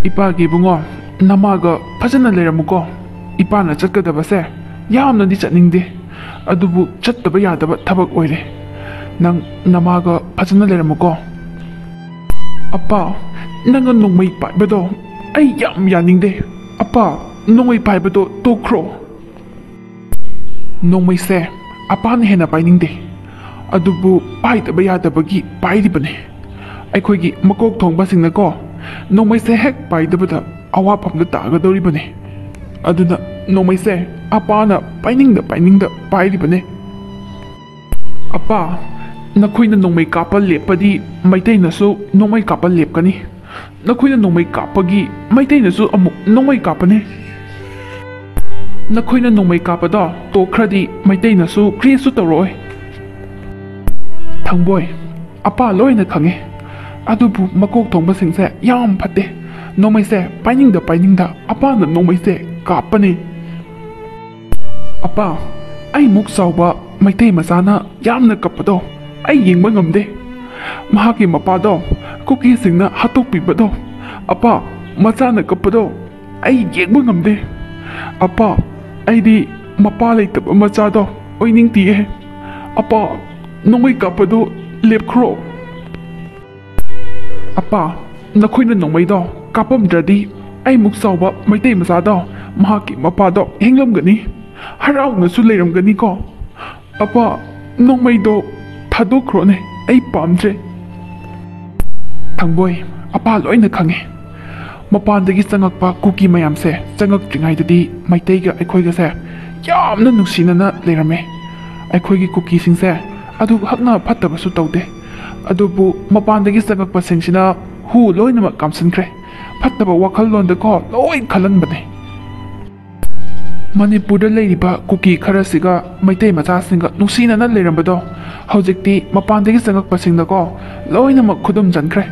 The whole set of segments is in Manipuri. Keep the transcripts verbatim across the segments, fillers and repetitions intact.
ꯏꯄꯥꯒꯤ ꯏꯕꯨꯡꯉꯣ, ꯅꯃꯥꯒ ꯐꯖꯅ ꯂꯩꯔꯝꯃꯨꯀꯣ꯫ ꯏꯄꯥꯅ ꯆꯠꯀꯗꯕꯁꯦ ꯌꯥꯝꯅꯗꯤ ꯆꯠꯅꯤꯡꯗꯦ, ꯑꯗꯨꯕꯨ ꯆꯠꯇꯕ ꯌꯥꯗꯕ ꯊꯕꯛ ꯑꯣꯏꯔꯦ꯫ ꯅꯪ ꯅꯃꯥꯒ ꯐꯖꯅ ꯂꯩꯔꯝꯃꯨꯀꯣ꯫ ꯑꯄꯥ, ꯅꯪꯅ ꯅꯣꯡꯃꯩ ꯄꯥꯏꯕꯗꯣ ꯑꯩ ꯌꯥꯝ ꯌꯥꯅꯤꯡꯗꯦ꯫ ꯑꯄꯥ, ꯅꯣꯡꯃꯩ ꯄꯥꯏꯕꯗꯣ ꯇꯣꯛꯈ꯭ꯔꯣ꯫ ꯅꯣꯡꯃꯩꯁꯦ ꯑꯄꯥꯅ ꯍꯦꯟꯅ ꯄꯥꯏꯅꯤꯡꯗꯦ, ꯑꯗꯨꯕꯨ ꯄꯥꯏꯗꯕ ꯌꯥꯗꯕꯒꯤ ꯄꯥꯏꯔꯤꯕꯅꯦ꯫ ꯑꯩꯈꯣꯏꯒꯤ ꯃꯀꯣꯛ ꯊꯣꯡꯕꯁꯤꯡꯅꯀꯣ, ꯅꯣꯡꯃꯩꯁꯦ ꯍꯦꯛ ꯄꯥꯏꯗꯕꯗ ꯑꯋꯥꯐꯝꯗ ꯇꯥꯒꯗꯧꯔꯤꯕꯅꯦ꯫ ꯑꯗꯨꯅ ꯅꯣꯡꯃꯩꯁꯦ ꯑꯄꯥꯅ ꯄꯥꯏꯅꯤꯡꯗ ꯄꯥꯏꯅꯤꯡꯗ ꯄꯥꯏꯔꯤꯕꯅꯦ꯫ ꯑꯄꯥ, ꯅꯈꯣꯏꯅ ꯅꯣꯡꯃꯩ ꯀꯥꯞꯄ ꯂꯦꯞꯄꯗꯤ ꯃꯩꯇꯩꯅꯁꯨ ꯅꯣꯡꯃꯩ ꯀꯥꯞꯄ ꯂꯦꯞꯀꯅꯤ꯫ ꯅꯈꯣꯏꯅ ꯅꯣꯡꯃꯩ ꯀꯥꯞꯄꯒꯤ ꯃꯩꯇꯩꯅꯁꯨ ꯑꯃꯨꯛ ꯅꯣꯡꯃꯩ ꯀꯥꯞꯄꯅꯤ꯫ ꯅꯈꯣꯏꯅ ꯅꯣꯡꯃꯩ ꯀꯥꯞꯄꯗꯣ ꯇꯣꯛꯈ꯭ꯔꯗꯤ ꯃꯩꯇꯩꯅꯁꯨ ꯀ꯭ꯔꯤꯁꯨ ꯇꯧꯔꯛꯑꯣꯏ꯫ ꯊꯥꯡꯕꯣꯏ, ꯑꯄꯥ ꯂꯣꯏꯅ ꯈꯪꯉꯦ, ꯑꯗꯨꯕꯨ ꯃꯀꯣꯛ ꯊꯣꯡꯕꯁꯤꯡꯁꯦ ꯌꯥꯝ ꯐꯠꯇꯦ꯫ ꯅꯣꯡꯃꯩꯁꯦ ꯄꯥꯏꯅꯤꯡꯗ ꯄꯥꯏꯅꯤꯡꯗ ꯑꯄꯥꯅ ꯅꯣꯡꯃꯩꯁꯦ ꯀꯥꯞꯄꯅꯤ꯫ ꯑꯄꯥ, ꯑꯩꯃꯨꯛ ꯆꯥꯎꯕ ꯃꯩꯇꯩ ꯃꯆꯥꯅ ꯌꯥꯝꯅ ꯀꯞꯄꯗꯣ ꯑꯩ ꯌꯦꯡꯕ ꯉꯝꯗꯦ꯫ ꯃꯍꯥꯛꯀꯤ ꯃꯄꯥꯗꯣ ꯀꯨꯀꯤꯁꯤꯡꯅ ꯍꯥꯠꯇꯣꯛꯄꯤꯕꯗꯣ, ꯑꯄꯥ, ꯃꯆꯥꯅ ꯀꯞꯄꯗꯣ ꯑꯩ ꯌꯦꯡꯕ ꯉꯝꯗꯦ꯫ ꯑꯄꯥ, ꯑꯩꯗꯤ ꯃꯄꯥ ꯂꯩꯇꯕ ꯃꯆꯥꯗꯣ ꯑꯣꯏꯅꯤꯡꯗꯤꯌꯦ꯫ ꯑꯄꯥ, ꯅꯣꯡꯃꯩ ꯀꯥꯞꯄꯗꯣ ꯂꯦꯞꯈ꯭ꯔꯣ꯫ ꯑꯄꯥ, ꯅꯈꯣꯏꯅ ꯅꯣꯡꯃꯩꯗꯣ ꯀꯥꯞꯄꯝꯗ꯭ꯔꯗꯤ ꯑꯩꯃꯨꯛ ꯆꯥꯎꯕ ꯃꯩꯇꯩ ꯃꯆꯥꯗꯣ, ꯃꯍꯥꯛꯀꯤ ꯃꯄꯥꯗꯣ ꯍꯤꯡꯂꯝꯒꯅꯤ, ꯍꯔꯥꯎꯅꯁꯨ ꯂꯩꯔꯝꯒꯅꯤꯀꯣ꯫ ꯑꯄꯥ, ꯅꯣꯡꯃꯩꯗꯣ ꯊꯥꯗꯣꯛꯈ꯭ꯔꯣꯅꯦ, ꯑꯩ ꯄꯥꯝꯗ꯭ꯔꯦ꯫ ꯊꯥꯡꯕꯣꯏ, ꯑꯄꯥ ꯂꯣꯏꯅ ꯈꯪꯉꯦ꯫ ꯃꯄꯥꯟꯗꯒꯤ ꯆꯪꯉꯛꯄ ꯀꯨꯀꯤ ꯃꯌꯥꯝꯁꯦ ꯆꯪꯉꯛꯇ꯭ꯔꯤꯉꯩꯗꯗꯤ ꯃꯩꯇꯩꯒ ꯑꯩꯈꯣꯏꯒꯁꯦ ꯌꯥꯝꯅ ꯅꯨꯡꯁꯤꯅꯅ ꯂꯩꯔꯝꯃꯦ꯫ ꯑꯩꯈꯣꯏꯒꯤ ꯀꯨꯀꯤꯁꯤꯡꯁꯦ ꯑꯗꯨ ꯍꯛꯅ ꯐꯠꯇꯕꯁꯨ ꯇꯧꯗꯦ꯫ ꯑꯗꯨꯕꯨ ꯃꯄꯥꯟꯗꯒꯤ ꯆꯪꯉꯛꯄꯁꯤꯡꯁꯤꯅ ꯍꯨ ꯂꯣꯏꯅꯃꯛ ꯀꯥꯝꯁꯤꯟꯈ꯭ꯔꯦ꯫ ꯐꯠꯇꯕ ꯋꯥꯈꯜꯂꯣꯟꯗꯀꯣ ꯂꯣꯏ ꯈꯜꯍꯟꯕꯅꯦ꯫ ꯃꯅꯤꯄꯨꯔꯗ ꯂꯩꯔꯤꯕ ꯀꯨꯀꯤ ꯈꯔꯁꯤꯒ ꯃꯩꯇꯩ ꯃꯆꯥꯁꯤꯡꯒ ꯅꯨꯡꯁꯤꯅꯅ ꯂꯩꯔꯝꯕꯗꯣ ꯍꯧꯖꯤꯛꯇꯤ ꯃꯄꯥꯟꯗꯒꯤ ꯆꯪꯉꯛꯄꯁꯤꯡꯅꯀꯣ ꯂꯣꯏꯅꯃꯛ ꯈꯨꯗꯨꯝ ꯆꯟꯈ꯭ꯔꯦ꯫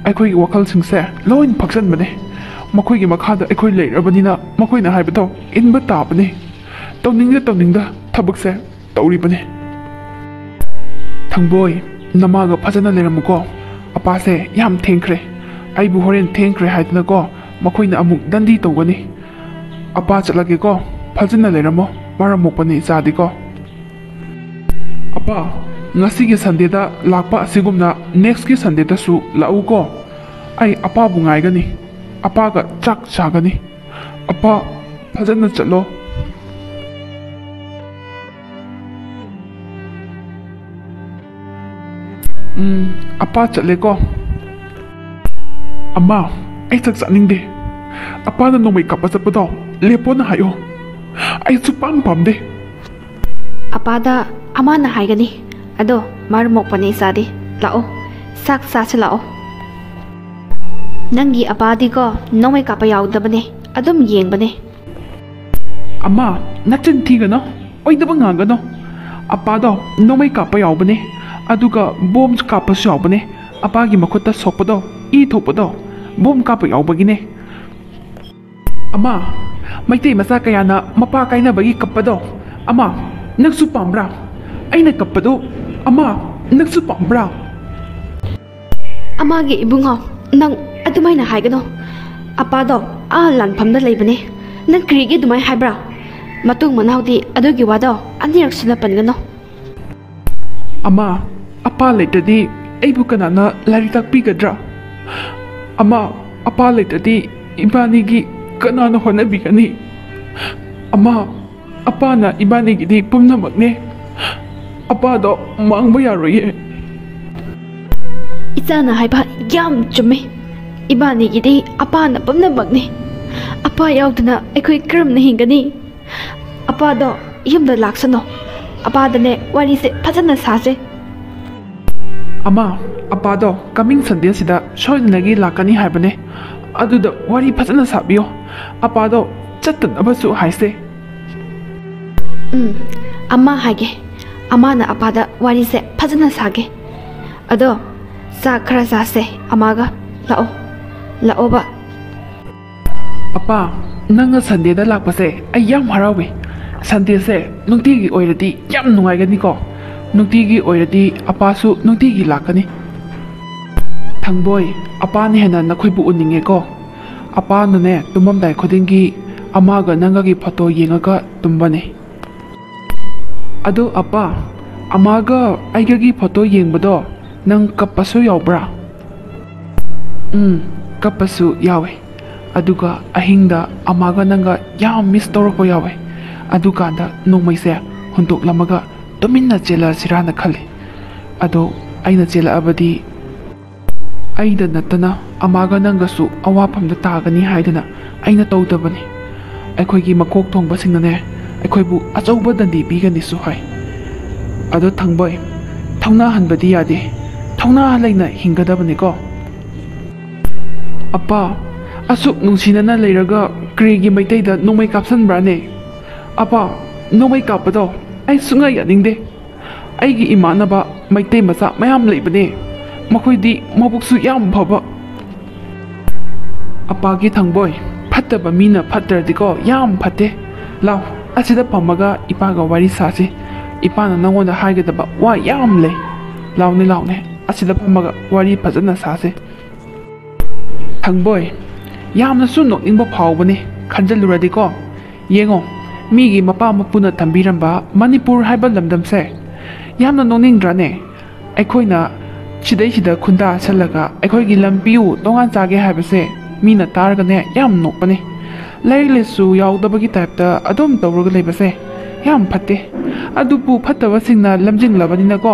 ꯑꯩꯈꯣꯏꯒꯤ ꯋꯥꯈꯜꯁꯤꯡꯁꯦ ꯂꯣꯏꯅ ꯐꯛꯆꯟꯕꯅꯦ꯫ ꯃꯈꯣꯏꯒꯤ ꯃꯈꯥꯗ ꯑꯩꯈꯣꯏ ꯂꯩꯔꯕꯅꯤꯅ ꯃꯈꯣꯏꯅ ꯍꯥꯏꯕꯗꯣ ꯏꯟꯕ ꯇꯥꯕꯅꯦ꯫ ꯇꯧꯅꯤꯡꯗ ꯇꯧꯅꯤꯡꯗ ꯊꯕꯛꯁꯦ ꯇꯧꯔꯤꯕꯅꯦ꯫ ꯊꯥꯡꯕꯣꯏ, ꯅꯃꯥꯒ ꯐꯖꯅ ꯂꯩꯔꯝꯃꯨꯀꯣ꯫ ꯑꯄꯥꯁꯦ ꯌꯥꯝ ꯊꯦꯡꯈ꯭ꯔꯦ꯫ ꯑꯩꯕꯨ ꯍꯣꯔꯦꯟ ꯊꯦꯡꯈ꯭ꯔꯦ ꯍꯥꯏꯗꯅꯀꯣ, ꯃꯈꯣꯏꯅ ꯑꯃꯨꯛ ꯗꯟꯗꯤ ꯇꯧꯒꯅꯤ꯫ ꯑꯄꯥ, ꯆꯠꯂꯒꯦꯀꯣ, ꯐꯖꯅ ꯂꯩꯔꯝꯃꯣ, ꯃꯔꯝ ꯃꯣꯛꯄꯅꯤ ꯏꯆꯥꯗꯤꯀꯣ꯫ ꯑꯄꯥ, ꯉꯁꯤꯒꯤ ꯁꯟꯗꯦꯗ ꯂꯥꯛꯄ ꯑꯁꯤꯒꯨꯝꯅ ꯅꯦꯛꯁꯀꯤ ꯁꯟꯗꯦꯗꯁꯨ ꯂꯥꯛꯎꯀꯣ꯫ ꯑꯩ ꯑꯄꯥꯕꯨ ꯉꯥꯏꯒꯅꯤ, ꯑꯄꯥꯒ ꯆꯥꯛ ꯆꯥꯒꯅꯤ꯫ ꯑꯄꯥ, ꯐꯖꯅ ꯆꯠꯂꯣ꯫ ꯎꯝ, ꯑꯄꯥ ꯆꯠꯂꯦꯀꯣ꯫ ꯑꯃ, ꯑꯩ ꯆꯥꯛ ꯆꯥꯅꯤꯡꯗꯦ꯫ ꯑꯄꯥꯅ ꯅꯣꯡꯃꯩ ꯀꯥꯞꯄ ꯆꯠꯄꯗꯣ ꯂꯦꯞꯄꯣꯅ ꯍꯥꯏꯌꯣ꯫ ꯑꯩ ꯁꯨꯛꯄꯥꯝ ꯄꯥꯝꯗꯦ꯫ ꯑꯄꯥꯗ ꯑꯃꯅ ꯍꯥꯏꯒꯅꯤ꯫ ꯑꯗꯣ, ꯃꯔꯝ ꯃꯣꯛꯄꯅꯦ ꯏꯆꯥꯗꯤ꯫ ꯂꯥꯛꯑꯣ, ꯆꯥꯛ ꯆꯥꯁꯤ ꯂꯥꯛꯑꯣ꯫ ꯅꯪꯒꯤ ꯑꯄꯥꯗꯤꯀꯣ, ꯅꯣꯡꯃꯩ ꯀꯥꯞꯄ ꯌꯥꯎꯗꯕꯅꯦ, ꯑꯗꯨꯝ ꯌꯦꯡꯕꯅꯦ꯫ ꯑꯃ, ꯅꯆꯤꯟ ꯊꯤꯒꯅꯣ, ꯑꯣꯏꯗꯕ ꯉꯥꯡꯒꯅꯣ꯫ ꯑꯄꯥꯗꯣ ꯅꯣꯡꯃꯩ ꯀꯥꯞꯄ ꯌꯥꯎꯕꯅꯦ, ꯑꯗꯨꯒ ꯕꯣꯝ ꯀꯥꯞꯄꯁꯨ ꯌꯥꯎꯕꯅꯦ꯫ ꯑꯄꯥꯒꯤ ꯃꯈꯨꯠꯇ ꯁꯣꯛꯄꯗꯣ, ꯏ ꯊꯣꯛꯄꯗꯣ, ꯕꯣꯝ ꯀꯥꯞꯄ ꯌꯥꯎꯕꯒꯤꯅꯦ꯫ ꯑꯃ, ꯃꯩꯇꯩ ꯃꯆꯥ ꯀꯌꯥꯅ ꯃꯄꯥ ꯀꯥꯏꯅꯕꯒꯤ ꯀꯞꯄꯗꯣ, ꯑꯃ, ꯅꯪꯁꯨ ꯄꯥꯝꯕ꯭ꯔꯥ? ꯑꯩꯅ ꯀꯞꯄꯗꯣ, ꯑꯃ, ꯅꯪꯁꯨ ꯄꯥꯝꯕ꯭ꯔꯥ? ꯑꯃꯒꯤ ꯏꯕꯨꯡꯉꯣ, ꯅꯪ ꯑꯗꯨꯃꯥꯏꯅ ꯍꯥꯏꯒꯅꯣ꯫ ꯑꯄꯥꯗꯣ ꯑꯥ ꯂꯥꯟꯐꯝꯗ ꯂꯩꯕꯅꯦ꯫ ꯅꯪ ꯀꯔꯤꯒꯤ ꯑꯗꯨꯃꯥꯏꯅ ꯍꯥꯏꯕ꯭ꯔꯥ? ꯃꯇꯨꯡ ꯃꯅꯥꯎꯗꯤ ꯑꯗꯨꯒꯤ ꯋꯥꯗꯣ ꯑꯅꯤꯔꯛ ꯁꯨꯅ ꯄꯟꯒꯅꯨ꯫ ꯑꯃ, ꯑꯄꯥ ꯂꯩꯇ꯭ꯔꯗꯤ ꯑꯩꯕꯨ ꯀꯅꯥꯅ ꯂꯥꯏꯔꯤꯛ ꯇꯥꯛꯄꯤꯒꯗ꯭ꯔꯥ? ꯑꯃ, ꯑꯄꯥ ꯂꯩꯇ꯭ꯔꯗꯤ ꯏꯕꯥꯅꯤꯒꯤ ꯀꯅꯥꯅ ꯍꯣꯠꯅꯕꯤꯒꯅꯤ? ꯑꯃ, ꯑꯄꯥꯅ ꯏꯕꯥꯅꯤꯒꯤꯗꯤ ꯄꯨꯝꯅꯃꯛꯅꯦ꯫ ꯑꯄꯥꯗꯣ ꯃꯥꯡꯕ ꯌꯥꯔꯣꯏꯌꯦ꯫ ꯏꯆꯥꯅ ꯍꯥꯏꯕ ꯌꯥꯝ ꯆꯨꯝꯃꯦ꯫ ꯏꯕꯥꯅꯤꯒꯤꯗꯤ ꯑꯄꯥꯅ ꯄꯨꯝꯅꯃꯛꯅꯦ꯫ ꯑꯄꯥ ꯌꯥꯎꯗꯅ ꯑꯩꯈꯣꯏ ꯀꯔꯝꯅ ꯍꯤꯡꯒꯅꯤ? ꯑꯄꯥꯗꯣ ꯌꯨꯝꯗ ꯂꯥꯛꯁꯅꯨ꯫ ꯑꯄꯥꯗꯅꯦ ꯋꯥꯔꯤꯁꯦ ꯐꯖꯅ ꯁꯥꯁꯦ꯫ ꯑꯃ, ꯑꯄꯥꯗꯣ coming Sunday ꯁꯤꯗ ꯁꯣꯏꯗꯅꯒꯤ ꯂꯥꯛꯀꯅꯤ ꯍꯥꯏꯕꯅꯦ꯫ ꯑꯗꯨꯗ ꯋꯥꯔꯤ ꯐꯖꯅ ꯁꯥꯕꯤꯌꯣ꯫ ꯑꯄꯥꯗꯣ ꯆꯠꯇꯅꯕꯁꯨ ꯍꯥꯏꯁꯦ꯫ ꯎꯝ, ꯑꯃ ꯍꯥꯏꯒꯦ꯫ ꯑꯃꯅ ꯑꯄꯥꯗ ꯋꯥꯔꯤꯁꯦ ꯐꯖꯅ ꯁꯥꯒꯦ꯫ ꯑꯗꯣ, ꯆꯥꯛ ꯈꯔ ꯆꯥꯁꯦ ꯑꯃꯒ꯫ ꯂꯥꯛꯑꯣ, ꯂꯥꯛꯑꯣꯕ꯫ ꯑꯄꯥ, ꯅꯪꯅ ꯁꯟꯗꯦꯗ ꯂꯥꯛꯄꯁꯦ ꯑꯩ ꯌꯥꯝ ꯍꯔꯥꯎꯋꯦ꯫ ꯁꯟꯗꯦꯁꯦ ꯅꯨꯡꯇꯤꯒꯤ ꯑꯣꯏꯔꯗꯤ ꯌꯥꯝ ꯅꯨꯡꯉꯥꯏꯒꯅꯤꯀꯣ꯫ ꯅꯨꯡꯇꯤꯒꯤ ꯑꯣꯏꯔꯗꯤ ꯑꯄꯥꯁꯨ ꯅꯨꯡꯇꯤꯒꯤ ꯂꯥꯛꯀꯅꯤ꯫ ꯊꯪꯕꯣꯏ, ꯑꯄꯥꯅ ꯍꯦꯟꯅ ꯅꯈꯣꯏꯕꯨ ꯎꯅꯤꯡꯉꯦꯀꯣ꯫ ꯑꯄꯥꯅꯅꯦ, ꯇꯨꯝꯃꯝꯗꯥꯏ ꯈꯨꯗꯤꯡꯒꯤ ꯑꯃꯥꯒ ꯅꯪꯒꯒꯤ ꯐꯣꯇꯣ ꯌꯦꯡꯉꯒ ꯇꯨꯝꯕꯅꯦ꯫ ꯑꯗꯣ ꯑꯄꯥ, ꯑꯃꯥꯒ ꯑꯩꯒꯒꯤ ꯐꯣꯇꯣ ꯌꯦꯡꯕꯗꯣ ꯅꯪ ꯀꯞꯄꯁꯨ ꯌꯥꯎꯕ꯭ꯔꯥ? ꯎꯝ, ꯀꯞꯄꯁꯨ ꯌꯥꯎꯋꯦ꯫ ꯑꯗꯨꯒ ꯑꯍꯤꯡꯗ ꯑꯃꯥꯒ ꯅꯪꯒ ꯌꯥꯝ ꯃꯤꯁ ꯇꯧꯔꯛꯄ ꯌꯥꯎꯋꯦ꯫ ꯑꯗꯨꯀꯥꯟꯗ ꯅꯣꯡꯃꯩꯁꯦ ꯍꯨꯟꯗꯣꯛꯂꯝꯃꯒ ꯇꯨꯃꯤꯟꯅ ꯆꯦꯜꯂꯛꯑꯁꯤꯔꯥꯅ ꯈꯜꯂꯤ꯫ ꯑꯗꯣ ꯑꯩꯅ ꯆꯦꯜꯂꯛꯑꯕꯗꯤ ꯑꯩꯗ ꯅꯠꯇꯅ ꯑꯃꯥꯒ ꯅꯪꯒꯁꯨ ꯑꯋꯥꯐꯝꯗ ꯇꯥꯒꯅꯤ ꯍꯥꯏꯗꯅ ꯑꯩꯅ ꯇꯧꯗꯕꯅꯤ꯫ ꯑꯩꯈꯣꯏꯒꯤ ꯃꯀꯣꯛ ꯊꯣꯡꯕꯁꯤꯡꯅꯅꯦ, ꯑꯩꯈꯣꯏꯕꯨ ꯑꯆꯧꯕ ꯗꯟꯗꯤ ꯄꯤꯒꯅꯤꯁꯨ ꯍꯥꯏ꯫ ꯑꯗꯣ ꯊꯪꯕꯣꯏ, ꯊꯧꯅꯥ ꯍꯟꯕꯗꯤ ꯌꯥꯗꯦ꯫ ꯊꯧꯅꯥ ꯂꯩꯅ ꯍꯤꯡꯒꯗꯕꯅꯤꯀꯣ꯫ ꯑꯄꯥ, ꯑꯁꯨꯛ ꯅꯨꯡꯁꯤꯅꯅ ꯂꯩꯔꯒ ꯀꯔꯤꯒꯤ ꯃꯩꯇꯩꯗ ꯅꯣꯡꯃꯩ ꯀꯥꯞꯁꯟꯕ꯭ꯔꯥꯅꯦ? ꯑꯄꯥ, ꯅꯣꯡꯃꯩ ꯀꯥꯞꯄꯗꯣ ꯑꯩ ꯁꯨꯡꯌꯥ ꯌꯥꯅꯤꯡꯗꯦ꯫ ꯑꯩꯒꯤ ꯏꯃꯥꯟꯅꯕ ꯃꯩꯇꯩ ꯃꯆꯥ ꯃꯌꯥꯝ ꯂꯩꯕꯅꯦ꯫ ꯃꯈꯣꯏꯗꯤ ꯃꯕꯨꯛꯁꯨ ꯌꯥꯝ ꯐꯕ꯫ ꯑꯄꯥꯒꯤ ꯊꯪꯕꯣꯏ, ꯐꯠꯇꯕ ꯃꯤꯅ ꯐꯠꯇ꯭ꯔꯗꯤꯀꯣ ꯌꯥꯝ ꯐꯠꯇꯦ꯫ ꯂꯥꯎ, ꯑꯁꯤꯗ ꯐꯝꯃꯒ ꯏꯄꯥꯒ ꯋꯥꯔꯤ ꯁꯥꯁꯤ꯫ ꯏꯄꯥꯅ ꯅꯪꯉꯣꯟꯗ ꯍꯥꯏꯒꯗꯕ ꯋꯥ ꯌꯥꯝ ꯂꯩ꯫ ꯂꯥꯎꯅꯦ, ꯂꯥꯎꯅꯦ, ꯑꯁꯤꯗ ꯐꯝꯃꯒ ꯋꯥꯔꯤ ꯐꯖꯅ ꯁꯥꯁꯤ꯫ ꯊꯪꯕꯣꯏ, ꯌꯥꯝꯅꯁꯨ ꯅꯣꯛꯅꯤꯡꯕ ꯐꯥꯎꯕꯅꯦ, ꯈꯟꯖꯜꯂꯨꯔꯗꯤꯀꯣ꯫ ꯌꯦꯡꯉꯣ, ꯃꯤꯒꯤ ꯃꯄꯥ ꯃꯄꯨꯅ ꯊꯝꯕꯤꯔꯝꯕ ꯃꯅꯤꯄꯨꯔ ꯍꯥꯏꯕ ꯂꯝꯗꯝꯁꯦ꯫ ꯌꯥꯝꯅ ꯅꯣꯛꯅꯤꯡꯗ꯭ꯔꯥꯅꯦ? ꯑꯩꯈꯣꯏꯅ ꯁꯤꯗꯩꯁꯤꯗ ꯈꯨꯟꯗꯥ ꯁꯜꯂꯒ ꯑꯩꯈꯣꯏꯒꯤ ꯂꯝ ꯄꯤꯌꯨ, ꯇꯣꯉꯥꯟ ꯆꯥꯒꯦ ꯍꯥꯏꯕꯁꯦ ꯃꯤꯅ ꯇꯥꯔꯒꯅꯦ ꯌꯥꯝ ꯅꯣꯛꯄꯅꯦ꯫ ꯂꯥꯏꯔꯤꯛ ꯂꯥꯏꯁꯨ ꯌꯥꯎꯗꯕꯒꯤ ꯇꯥꯏꯞꯇ ꯑꯗꯨꯝ ꯇꯧꯔꯒ ꯂꯩꯕꯁꯦ ꯌꯥꯝ ꯐꯠꯇꯦ꯫ ꯑꯗꯨꯕꯨ ꯐꯠꯇꯕꯁꯤꯡꯅ ꯂꯝꯖꯤꯡꯂꯕꯅꯤꯅꯀꯣ,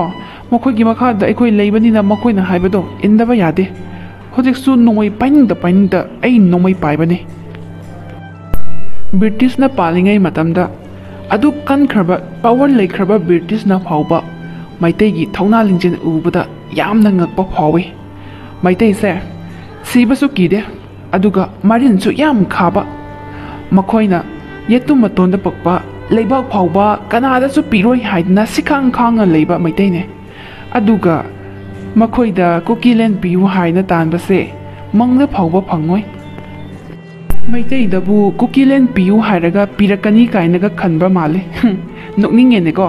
ꯃꯈꯣꯏꯒꯤ ꯃꯈꯥꯗ ꯑꯩꯈꯣꯏ ꯂꯩꯕꯅꯤꯅ ꯃꯈꯣꯏꯅ ꯍꯥꯏꯕꯗꯣ ꯏꯟꯗꯕ ꯌꯥꯗꯦ꯫ ꯍꯧꯖꯤꯛꯁꯨ ꯅꯣꯡꯃꯩ ꯄꯥꯏꯅꯤꯡꯗ ꯄꯥꯏꯅꯤꯡꯗ ꯑꯩ ꯅꯣꯡꯃꯩ ꯄꯥꯏꯕꯅꯦ꯫ ꯕ꯭ꯔꯤꯇꯤꯁꯅ ꯄꯥꯜꯂꯤꯉꯩ ꯃꯇꯝꯗ ꯑꯗꯨꯛ ꯀꯟꯈ꯭ꯔꯕ, ꯄꯥꯋꯔ ꯂꯩꯈ꯭ꯔꯕ ꯕ꯭ꯔꯤꯇꯤꯁꯅ ꯐꯥꯎꯕ ꯃꯩꯇꯩꯒꯤ ꯊꯧꯅꯥ ꯂꯤꯡꯖꯦꯜ ꯎꯕꯗ ꯌꯥꯝꯅ ꯉꯛꯄ ꯐꯥꯎꯏ꯫ ꯃꯩꯇꯩꯁꯦ ꯁꯤꯕꯁꯨ ꯀꯤꯗꯦ, ꯑꯗꯨꯒ ꯃꯔꯤꯟꯁꯨ ꯌꯥꯝ ꯈꯥꯕ꯫ ꯃꯈꯣꯏꯅ ꯌꯦꯇꯨꯝ ꯃꯇꯣꯟꯗ ꯄꯛꯄ ꯂꯩꯕꯥꯛ ꯐꯥꯎꯕ ꯀꯅꯥꯗꯁꯨ ꯄꯤꯔꯣꯏ ꯍꯥꯏꯗꯅ ꯁꯤꯈꯥꯡ ꯈꯥꯡꯅ ꯂꯩꯕ ꯃꯩꯇꯩꯅꯦ꯫ ꯑꯗꯨꯒ ꯃꯈꯣꯏꯗ ꯀꯨꯀꯤꯂꯦꯟ ꯄꯤꯌꯨ ꯍꯥꯏꯅ ꯇꯥꯟꯕꯁꯦ ꯃꯪꯗ ꯐꯥꯎꯕ ꯐꯪꯉꯣꯏ꯫ ꯃꯩꯇꯩꯗꯕꯨ ꯀꯨꯀꯤꯂꯦꯟ ꯄꯤꯌꯨ ꯍꯥꯏꯔꯒ ꯄꯤꯔꯛꯀꯅꯤ ꯀꯥꯏꯅꯒ ꯈꯟꯕ ꯃꯥꯜꯂꯦ꯫ ꯍꯨꯝ, ꯅꯣꯛꯅꯤꯡꯉꯦꯅꯦꯀꯣ,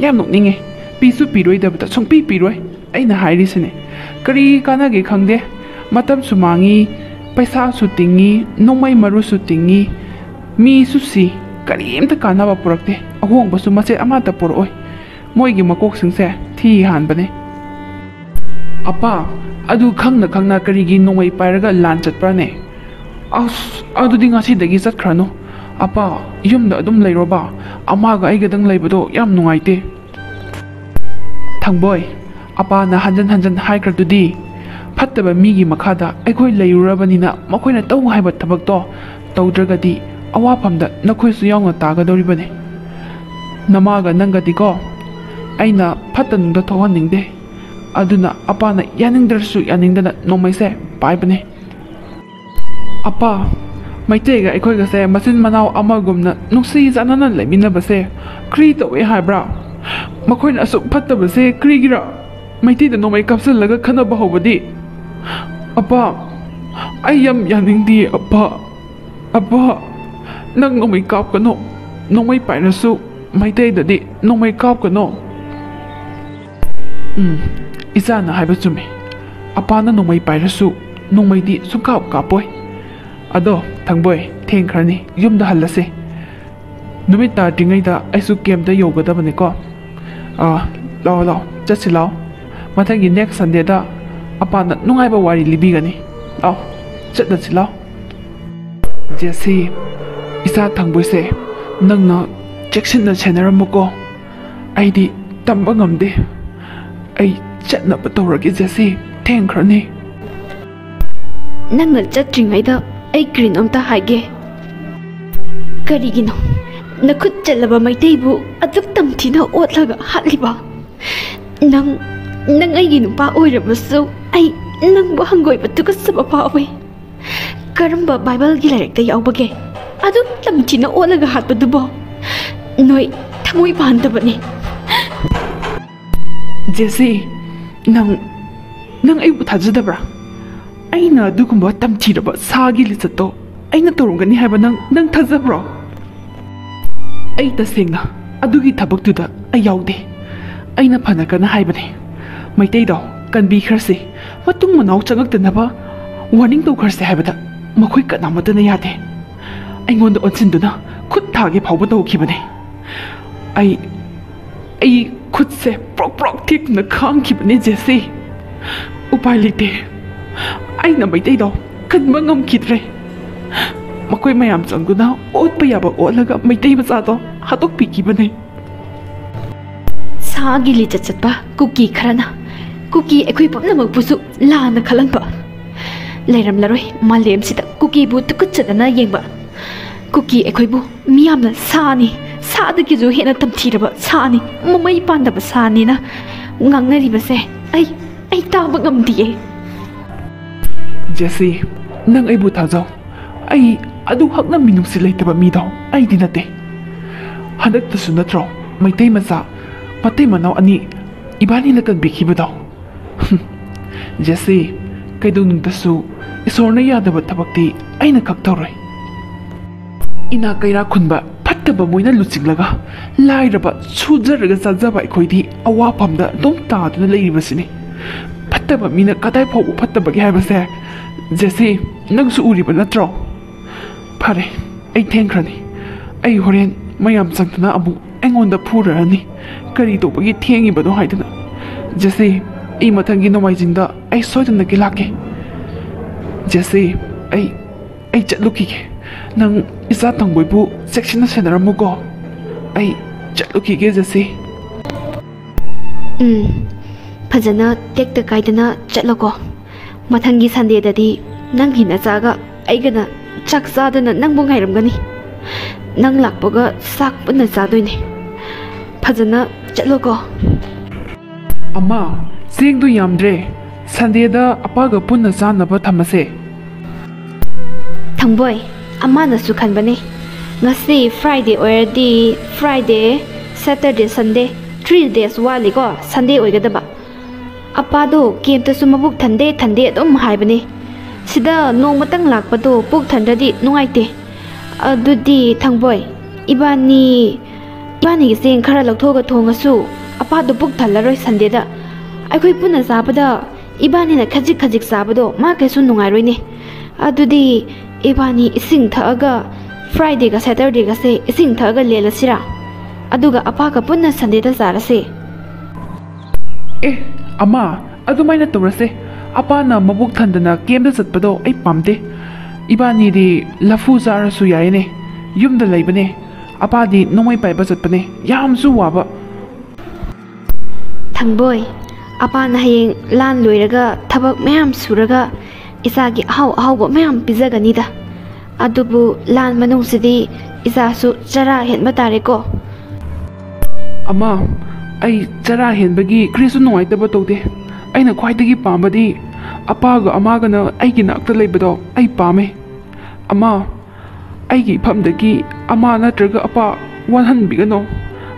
ꯌꯥꯝ ꯅꯣꯛꯅꯤꯡꯉꯦ꯫ ꯄꯤꯁꯨ ꯄꯤꯔꯣꯏꯗꯕꯗ ꯁꯨꯡꯄꯤ ꯄꯤꯔꯣꯏ꯫ ꯑꯩꯅ ꯍꯥꯏꯔꯤꯁꯤꯅꯦ, ꯀꯔꯤ ꯀꯥꯟꯅꯒꯦ ꯈꯪꯗꯦ꯫ ꯃꯇꯝꯁꯨ ꯃꯥꯡꯉꯤ, ꯄꯩꯁꯥꯁꯨ ꯇꯤꯡꯉꯤ, ꯅꯣꯡꯃꯩ ꯃꯔꯨꯁꯨ ꯇꯤꯡꯉꯤ, ꯃꯤꯁꯨ ꯁꯤ, ꯀꯔꯤꯝꯇ ꯀꯥꯟꯅꯕ ꯄꯨꯔꯛꯇꯦ꯫ ꯑꯍꯣꯡꯕꯁꯨ ꯃꯆꯦꯠ ꯑꯃꯠꯇ ꯄꯨꯔꯛꯑꯣꯏ꯫ ꯃꯣꯏꯒꯤ ꯃꯀꯣꯛꯁꯤꯡꯁꯦ ꯊꯤ ꯍꯥꯟꯕꯅꯦ꯫ ꯑꯄꯥ, ꯑꯗꯨ ꯈꯪꯅ ꯈꯪꯅ ꯀꯔꯤꯒꯤ ꯅꯣꯡꯃꯩ ꯄꯥꯏꯔꯒ ꯂꯥꯟ ꯆꯠꯄ꯭ꯔꯥꯅꯦ? ꯑꯁ, ꯑꯗꯨꯗꯤ ꯉꯁꯤꯗꯒꯤ ꯆꯠꯈ꯭ꯔꯅꯨ꯫ ꯑꯄꯥ, ꯌꯨꯝꯗ ꯑꯗꯨꯝ ꯂꯩꯔꯣꯕ꯫ ꯑꯃꯒ ꯑꯩꯒꯗꯪ ꯂꯩꯕꯗꯣ ꯌꯥꯝ ꯅꯨꯡꯉꯥꯏꯇꯦ꯫ ꯊꯥꯡꯕꯣꯏ, ꯑꯄꯥꯅ ꯍꯟꯖꯟ ꯍꯟꯖꯟ ꯍꯥꯏꯈ꯭ꯔꯗꯨꯗꯤ, ꯐꯠꯇꯕ ꯃꯤꯒꯤ ꯃꯈꯥꯗ ꯑꯩꯈꯣꯏ ꯂꯩꯔꯨꯔꯕꯅꯤꯅ ꯃꯈꯣꯏꯅ ꯇꯧ ꯍꯥꯏꯕ ꯊꯕꯛꯇꯣ ꯇꯧꯗ꯭ꯔꯒꯗꯤ ꯑꯋꯥꯐꯝꯗ ꯅꯈꯣꯏꯁꯨ ꯌꯥꯎꯅ ꯇꯥꯒꯗꯧꯔꯤꯕꯅꯤ꯫ ꯅꯃꯥꯒ ꯅꯪꯒꯗꯤꯀꯣ, ꯑꯩꯅ ꯐꯠꯇ ꯅꯨꯡꯗ ꯊꯣꯛꯍꯟꯅꯤꯡꯗꯦ꯫ ꯑꯗꯨꯅ ꯑꯄꯥꯅ ꯌꯥꯅꯤꯡꯗ꯭ꯔꯁꯨ ꯌꯥꯅꯤꯡꯗꯅ ꯅꯣꯡꯃꯩꯁꯦ ꯄꯥꯏꯕꯅꯦ꯫ ꯑꯄꯥ, ꯃꯩꯇꯩꯒ ꯑꯩꯈꯣꯏꯒꯁꯦ ꯃꯆꯤꯟ ꯃꯅꯥꯎ ꯑꯃꯒꯨꯝꯅ ꯅꯨꯡꯁꯤ ꯆꯥꯟꯅꯅ ꯂꯩꯃꯤꯟꯅꯕꯁꯦ ꯀ꯭ꯔꯤ ꯇꯧꯋꯦ ꯍꯥꯏꯕ꯭ꯔꯥ? ꯃꯈꯣꯏꯅ ꯑꯁꯨꯛ ꯐꯠꯇꯕꯁꯦ ꯀꯔꯤꯒꯤꯔ? ꯃꯩꯇꯩꯗ ꯅꯣꯡꯃꯩ ꯀꯥꯞꯁꯤꯜꯂꯒ ꯈꯠꯅꯕ ꯍꯧꯕꯗꯤ? ꯑꯄꯥ, ꯑꯩ ꯌꯥꯝ ꯌꯥꯅꯤꯡꯗꯤꯌꯦ, ꯑꯄꯥ꯫ ꯑꯄꯥ, ꯅꯪ ꯅꯣꯡꯃꯩ ꯀꯥꯞꯀꯅꯨ꯫ ꯅꯣꯡꯃꯩ ꯄꯥꯏꯔꯁꯨ ꯃꯩꯇꯩꯗꯗꯤ ꯅꯣꯡꯃꯩ ꯀꯥꯞꯀꯅꯨ꯫ ꯎꯝ, ꯏꯆꯥꯅ ꯍꯥꯏꯕ ꯆꯨꯝꯃꯤ꯫ ꯑꯄꯥꯅ ꯅꯣꯡꯃꯩ ꯄꯥꯏꯔꯁꯨ ꯅꯣꯡꯃꯩꯗꯤ ꯁꯨꯡꯀꯥꯞ ꯀꯥꯞꯄꯣꯏ꯫ ꯑꯗꯣ ꯊꯥꯡꯕꯣꯏ, ꯊꯦꯡꯈ꯭ꯔꯅꯤ, ꯌꯨꯝꯗ ꯍꯜꯂꯁꯦ꯫ ꯅꯨꯃꯤꯠ ꯇꯥꯗ꯭ꯔꯤꯉꯩꯗ ꯑꯩꯁꯨ ꯀꯦꯝꯞꯇ ꯌꯧꯒꯗꯕꯅꯤꯀꯣ꯫ ꯑꯥ, ꯂꯥꯛꯑꯣ, ꯂꯥꯛꯑꯣ, ꯆꯠꯁꯤ ꯂꯥꯛꯑꯣ꯫ ꯃꯊꯪꯒꯤ next Sundayꯗ ꯑꯄꯥꯅ ꯅꯨꯡꯉꯥꯏꯕ ꯋꯥꯔꯤ ꯂꯤꯕꯤꯒꯅꯤ꯫ ꯂꯥꯛꯑꯣ, ꯆꯠꯂꯁꯤ ꯂꯥꯛꯑꯣ꯫ ꯖꯦꯁꯤ, ꯏꯆꯥ ꯊꯥꯡꯕꯣꯏꯁꯦ ꯅꯪꯅ ꯆꯦꯛꯁꯤꯟꯅ ꯁꯦꯟꯅꯔꯝꯃꯨꯀꯣ꯫ ꯑꯩꯗꯤ ꯇꯝꯕ ꯉꯝꯗꯦ꯫ ꯑꯩ ꯆꯠꯅꯕ ꯇꯧꯔꯒꯦ ꯖꯦꯁꯤ, ꯊꯦꯡꯈ꯭ꯔꯅꯤ꯫ ꯅꯪꯅ ꯆꯠꯇ꯭ꯔꯤꯉꯩꯗ ꯑꯩ ꯀꯔꯤꯅꯣꯝꯇ ꯍꯥꯏꯒꯦ꯫ ꯀꯔꯤꯒꯤꯅꯣ ꯅꯈꯨꯠ ꯆꯠꯂꯕ ꯃꯩꯇꯩꯕꯨ ꯑꯗꯨꯛ ꯇꯝꯊꯤꯅ ꯑꯣꯠꯂꯒ ꯍꯥꯠꯂꯤꯕ? ꯅꯪ, ꯅꯪ ꯑꯩꯒꯤ ꯅꯨꯄꯥ ꯑꯣꯏꯔꯕꯁꯨ ꯑꯩ ꯅꯪꯕꯨ ꯍꯪꯒꯣꯏꯕ ꯇꯨꯀꯠꯆꯕ ꯐꯥꯎꯏ꯫ ꯀꯔꯝꯕ ꯕꯥꯏꯕꯜꯒꯤ ꯂꯥꯏꯔꯤꯛꯇ ꯌꯥꯎꯕꯒꯦ? ꯑꯗꯨꯛ ꯇꯝꯊꯤꯅ ꯑꯣꯠꯂꯒ ꯍꯥꯠꯄꯗꯨꯕꯣ? ꯅꯣꯏ ꯊꯃꯣꯏ ꯄꯥꯟꯗꯕꯅꯤ꯫ ꯖꯦꯁꯤ, ꯅꯪ, ꯅꯪ ꯑꯩꯕꯨ ꯊꯥꯖꯗꯕ꯭ꯔꯥ? ꯑꯩꯅ ꯑꯗꯨꯒꯨꯝꯕ ꯇꯝꯊꯤꯔꯕ ꯁꯥꯒꯤ ꯂꯤꯆꯠꯇꯣ ꯑꯩꯅ ꯇꯧꯔꯝꯒꯅꯤ ꯍꯥꯏꯕ ꯅꯪ, ꯅꯪ ꯊꯥꯖꯕ꯭ꯔꯣ? ꯑꯩ ꯇꯁꯦꯡꯅ ꯑꯗꯨꯒꯤ ꯊꯕꯛꯇꯨꯗ ꯑꯩ ꯌꯥꯎꯗꯦ꯫ ꯑꯩꯅ ꯐꯅ ꯀꯟꯅ ꯍꯥꯏꯕꯅꯦ, ꯃꯩꯇꯩꯗꯣ ꯀꯟꯕꯤꯈ꯭ꯔꯁꯤ, ꯃꯇꯨꯡ ꯃꯅꯥꯎ ꯆꯪꯉꯛꯇꯅꯕ ꯋꯥꯔꯅꯤꯡ ꯇꯧꯈ꯭ꯔꯁꯤ ꯍꯥꯏꯕꯗ ꯃꯈꯣꯏ ꯀꯅꯥꯃꯠꯇꯅ ꯌꯥꯗꯦ꯫ ꯑꯩꯉꯣꯟꯗ ꯑꯣꯟꯁꯤꯟꯗꯨꯅ ꯈꯨꯠ ꯊꯥꯒꯦ ꯐꯥꯎꯕ ꯇꯧꯈꯤꯕꯅꯦ꯫ ꯑꯩ ꯑꯩ ꯈꯨꯠꯁꯦ ꯄ꯭ꯔꯣꯛ ꯄ꯭ꯔꯣꯛ ꯊꯦꯛꯇꯨꯅ ꯈꯥꯡꯈꯤꯕꯅꯦ ꯖꯦꯁꯤ꯫ ꯎꯄꯥꯏ ꯂꯩꯇꯦ꯫ ꯑꯩꯅ ꯃꯩꯇꯩꯗꯣ ꯀꯟꯕ ꯉꯝꯈꯤꯗ꯭ꯔꯦ꯫ ꯃꯈꯣꯏ ꯃꯌꯥꯝ ꯆꯪꯗꯨꯅ ꯑꯣꯠꯄ ꯌꯥꯕ ꯑꯣꯠꯂꯒ ꯃꯩꯇꯩ ꯃꯆꯥꯗꯣ ꯍꯥꯠꯇꯣꯛꯄꯤꯈꯤꯕꯅꯦ꯫ ꯁꯥꯒꯤ ꯂꯤꯆꯠ ꯆꯠꯄ ꯀꯨꯀꯤ ꯈꯔꯅ ꯀꯨꯀꯤ ꯑꯩꯈꯣꯏ ꯄꯨꯝꯅꯃꯛꯄꯨꯁꯨ ꯂꯥꯟꯅ ꯈꯜꯍꯟꯕ꯫ ꯂꯩꯔꯝꯂꯔꯣꯏ ꯃꯥꯂꯦꯝꯁꯤꯗ ꯀꯨꯀꯤꯕꯨ ꯇꯨꯀꯠꯆꯗꯅ ꯌꯦꯡꯕ꯫ ꯀꯨꯀꯤ ꯑꯩꯈꯣꯏꯕꯨ ꯃꯤꯌꯥꯝꯅ ꯁꯥꯅꯤ, ꯁꯥꯗꯒꯤꯁꯨ ꯍꯦꯟꯅ ꯇꯝꯊꯤꯔꯕ ꯁꯥꯅꯤ, ꯃꯃꯩ ꯄꯥꯟꯗꯕ ꯁꯥꯅꯤꯅ ꯉꯥꯡꯅꯔꯤꯕꯁꯦ ꯑꯩ, ꯑꯩ ꯇꯥꯕ ꯉꯝꯗꯤꯌꯦ꯫ ꯖꯦꯁꯤ, ꯅꯪ ꯑꯩꯕꯨ ꯊꯥꯖꯧ꯫ ꯑꯩ ꯑꯗꯨ ꯍꯛꯅ ꯃꯤꯅꯨꯡꯁꯤ ꯂꯩꯇꯕ ꯃꯤꯗꯣ ꯑꯩꯗꯤ ꯅꯠꯇꯦ꯫ ꯍꯟꯗꯛꯇꯁꯨ ꯅꯠꯇ꯭ꯔꯣ ꯃꯩꯇꯩ ꯃꯆꯥ, ꯃꯇꯩ ꯃꯅꯥꯎ ꯑꯅꯤ ꯏꯕꯥꯅꯤꯅ ꯀꯟꯕꯤꯈꯤꯕꯗꯣ? ꯍꯨꯝ, ꯖꯦꯁꯤ, ꯀꯩꯗꯧꯅꯨꯡꯗꯁꯨ ꯏꯁꯣꯔꯅ ꯌꯥꯗꯕ ꯊꯕꯛꯇꯤ ꯑꯩꯅ ꯈꯛ ꯇꯧꯔꯣꯏ꯫ ꯏꯅꯥꯛ ꯀꯩꯔꯥꯛ ꯈꯨꯟꯕ ꯐꯠꯇꯕ ꯃꯣꯏꯅ ꯂꯨꯆꯤꯡꯂꯒ ꯂꯥꯏꯔꯕ ꯁꯨꯖꯔꯒ ꯆꯥꯖꯕ ꯑꯩꯈꯣꯏꯗꯤ ꯑꯋꯥꯐꯝꯗ ꯑꯗꯨꯝ ꯇꯥꯗꯨꯅ ꯂꯩꯔꯤꯕꯁꯤꯅꯤ꯫ ꯐꯠꯇꯕ ꯃꯤꯅ ꯀꯗꯥꯏ ꯐꯥꯎꯕ ꯐꯠꯇꯕꯒꯦ ꯍꯥꯏꯕꯁꯦ ꯖꯦꯁꯤ, ꯅꯪꯁꯨ ꯎꯔꯤꯕ ꯅꯠꯇ꯭ꯔꯣ? ꯐꯔꯦ, ꯑꯩ ꯊꯦꯡꯈ꯭ꯔꯅꯤ꯫ ꯑꯩ ꯍꯣꯔꯦꯟ ꯃꯌꯥꯝ ꯆꯪꯗꯅ ꯑꯃꯨꯛ ꯑꯩꯉꯣꯟꯗ ꯐꯨꯔꯔꯅꯤ꯫ ꯀꯔꯤ ꯇꯧꯕꯒꯤ ꯊꯦꯡꯉꯤꯕꯅꯣ ꯍꯥꯏꯗꯅ꯫ ꯖꯦꯁꯤ, ꯑꯩ ꯃꯊꯪꯒꯤ ꯅꯣꯡꯃꯥꯏꯖꯤꯡꯗ ꯑꯩ ꯁꯣꯏꯗꯅꯒꯤ ꯂꯥꯛꯀꯦ꯫ ꯖꯦꯁꯤ, ꯑꯩ, ꯑꯩ ꯆꯠꯂꯨꯈꯤꯒꯦ꯫ ꯅꯪ ꯏꯆꯥ ꯊꯪꯕꯣꯏꯕꯨ ꯆꯦꯛꯁꯤꯟꯅ ꯁꯦꯟꯅꯔꯝꯃꯨꯀꯣ꯫ ꯑꯩ ꯆꯠꯂꯨꯈꯤꯒꯦ, ꯖꯦꯁꯤ꯫ ꯎꯝ, ꯐꯖꯅ ꯇꯦꯛꯇ ꯀꯥꯏꯗꯅ ꯆꯠꯂꯣꯀꯣ꯫ ꯃꯊꯪꯒꯤ ꯁꯟꯗꯦꯗꯗꯤ ꯅꯪꯒꯤ ꯅꯆꯥꯒ ꯑꯩꯒꯅ ꯆꯥꯛ ꯆꯥꯗꯅ ꯅꯪꯕꯨ ꯉꯥꯏꯔꯝꯒꯅꯤ꯫ ꯅꯪ ꯂꯥꯛꯄꯒ ꯆꯥꯛ ꯄꯨꯟꯅ ꯆꯥꯗꯣꯏꯅꯦ꯫ ꯐꯖꯅ ꯆꯠꯂꯣꯀꯣ꯫ ꯑꯃ, ꯆꯦꯡꯗꯨ ꯌꯥꯝꯗ꯭ꯔꯦ꯫ ꯁꯟꯗꯦꯗ ꯑꯄꯥꯒ ꯄꯨꯟꯅ ꯆꯥꯅꯕ ꯊꯝꯃꯁꯦ꯫ ꯊꯪꯕꯣꯏ, ꯑꯃꯅꯁꯨ ꯈꯟꯕꯅꯦ, ꯉꯁꯤ Friday ꯑꯣꯏꯔꯗꯤ Friday, Saturday, Sunday, three days ꯋꯥꯠꯂꯤꯀꯣ Sunday ꯑꯣꯏꯒꯗꯕ꯫ ꯑꯄꯥꯗꯣ ꯀꯦꯝꯇꯁꯨ ꯃꯕꯨꯛ ꯊꯟꯗꯦ ꯊꯟꯗꯦ ꯑꯗꯨꯝ ꯍꯥꯏꯕꯅꯦ꯫ ꯁꯤꯗ ꯅꯣꯡꯃꯇꯪ ꯂꯥꯛꯄꯗꯣ ꯄꯨꯛ ꯊꯟꯗ꯭ꯔꯗꯤ ꯅꯨꯡꯉꯥꯏꯇꯦ꯫ ꯑꯗꯨꯗꯤ ꯊꯪꯕꯣꯏ, ꯏꯕꯥꯅꯤ, ꯏꯕꯥꯅꯤꯒꯤ ꯆꯦꯡ ꯈꯔ ꯂꯧꯊꯣꯛꯑꯒ ꯊꯣꯡꯉꯁꯨ꯫ ꯑꯄꯥꯗꯣ ꯄꯨꯛ ꯊꯜꯂꯔꯣꯏ Sundayꯗ꯫ ꯑꯩꯈꯣꯏ ꯄꯨꯟꯅ ꯆꯥꯕꯗ ꯏꯕꯥꯅꯤꯅ ꯈꯖꯤꯛ ꯈꯖꯤꯛ ꯆꯥꯕꯗꯣ ꯃꯥ ꯀꯩꯁꯨ ꯅꯨꯡꯉꯥꯏꯔꯣꯏꯅꯦ꯫ ꯑꯗꯨꯗꯤ ꯏꯕꯥꯅꯤ ꯏꯁꯤꯡ ꯊꯛꯑꯒ Fridayꯒ Saturdayꯒꯁꯦ ꯏꯁꯤꯡ ꯊꯛꯑꯒ ꯂꯦꯜꯂꯁꯤꯔꯥ? ꯑꯗꯨꯒ ꯑꯄꯥꯒ ꯄꯨꯟꯅ Sundayꯗ ꯆꯥꯔꯁꯦ꯫ ꯑꯦ, ꯑꯃ, ꯑꯗꯨꯃꯥꯏꯅ ꯇꯧꯔꯁꯦ꯫ ꯑꯄꯥꯅ ꯃꯕꯨꯛ ꯊꯟꯗꯅ camp ꯆꯠꯄꯗꯣ ꯑꯩ ꯄꯥꯝꯗꯦ꯫ ꯏꯕꯥꯅꯤꯗꯤ ꯂꯐꯨ ꯆꯥꯔꯁꯨ ꯌꯥꯏꯅꯦ꯫ ꯌꯨꯝꯗ ꯂꯩꯕꯅꯦ꯫ ꯑꯄꯥꯗꯤ ꯅꯣꯡꯃꯩ ꯄꯥꯏꯕ ꯆꯠꯄꯅꯦ꯫ ꯌꯥꯝꯁꯨ ꯋꯥꯕ꯫ ꯊꯪꯕꯣꯏ, ꯑꯄꯥꯅ ꯍꯌꯦꯡ ꯂꯥꯟ ꯂꯣꯏꯔꯒ ꯊꯕꯛ ꯃꯌꯥꯝ ꯁꯨꯔꯒ ꯏꯆꯥꯒꯤ ꯑꯍꯥꯎ ꯑꯍꯥꯎꯕ ꯃꯌꯥꯝ ꯄꯤꯖꯒꯅꯤꯗ꯫ ꯑꯗꯨꯕꯨ ꯂꯥꯟ ꯃꯅꯨꯡꯁꯤꯗꯤ ꯏꯆꯥꯁꯨ ꯆꯔꯥ ꯍꯦꯟꯕ ꯇꯥꯔꯦꯀꯣ꯫ ꯑꯃ, ꯑꯩ ꯆꯔꯥ ꯍꯦꯟꯕꯒꯤ ꯀꯔꯤꯁꯨ ꯅꯨꯡꯉꯥꯏꯇꯕ ꯇꯧꯗꯦ꯫ ꯑꯩꯅ ꯈ꯭ꯋꯥꯏꯗꯒꯤ ꯄꯥꯝꯕꯗꯤ ꯑꯄꯥꯒ ꯑꯃꯥꯒꯅ ꯑꯩꯒꯤ ꯅꯥꯛꯇ ꯂꯩꯕꯗꯣ ꯑꯩ ꯄꯥꯝꯃꯦ꯫ ꯑꯃ, ꯑꯩꯒꯤ ꯏꯐꯝꯗꯒꯤ ꯑꯃ ꯅꯠꯇ꯭ꯔꯒ ꯑꯄꯥ ꯋꯥꯍꯟꯕꯤꯒꯅꯣ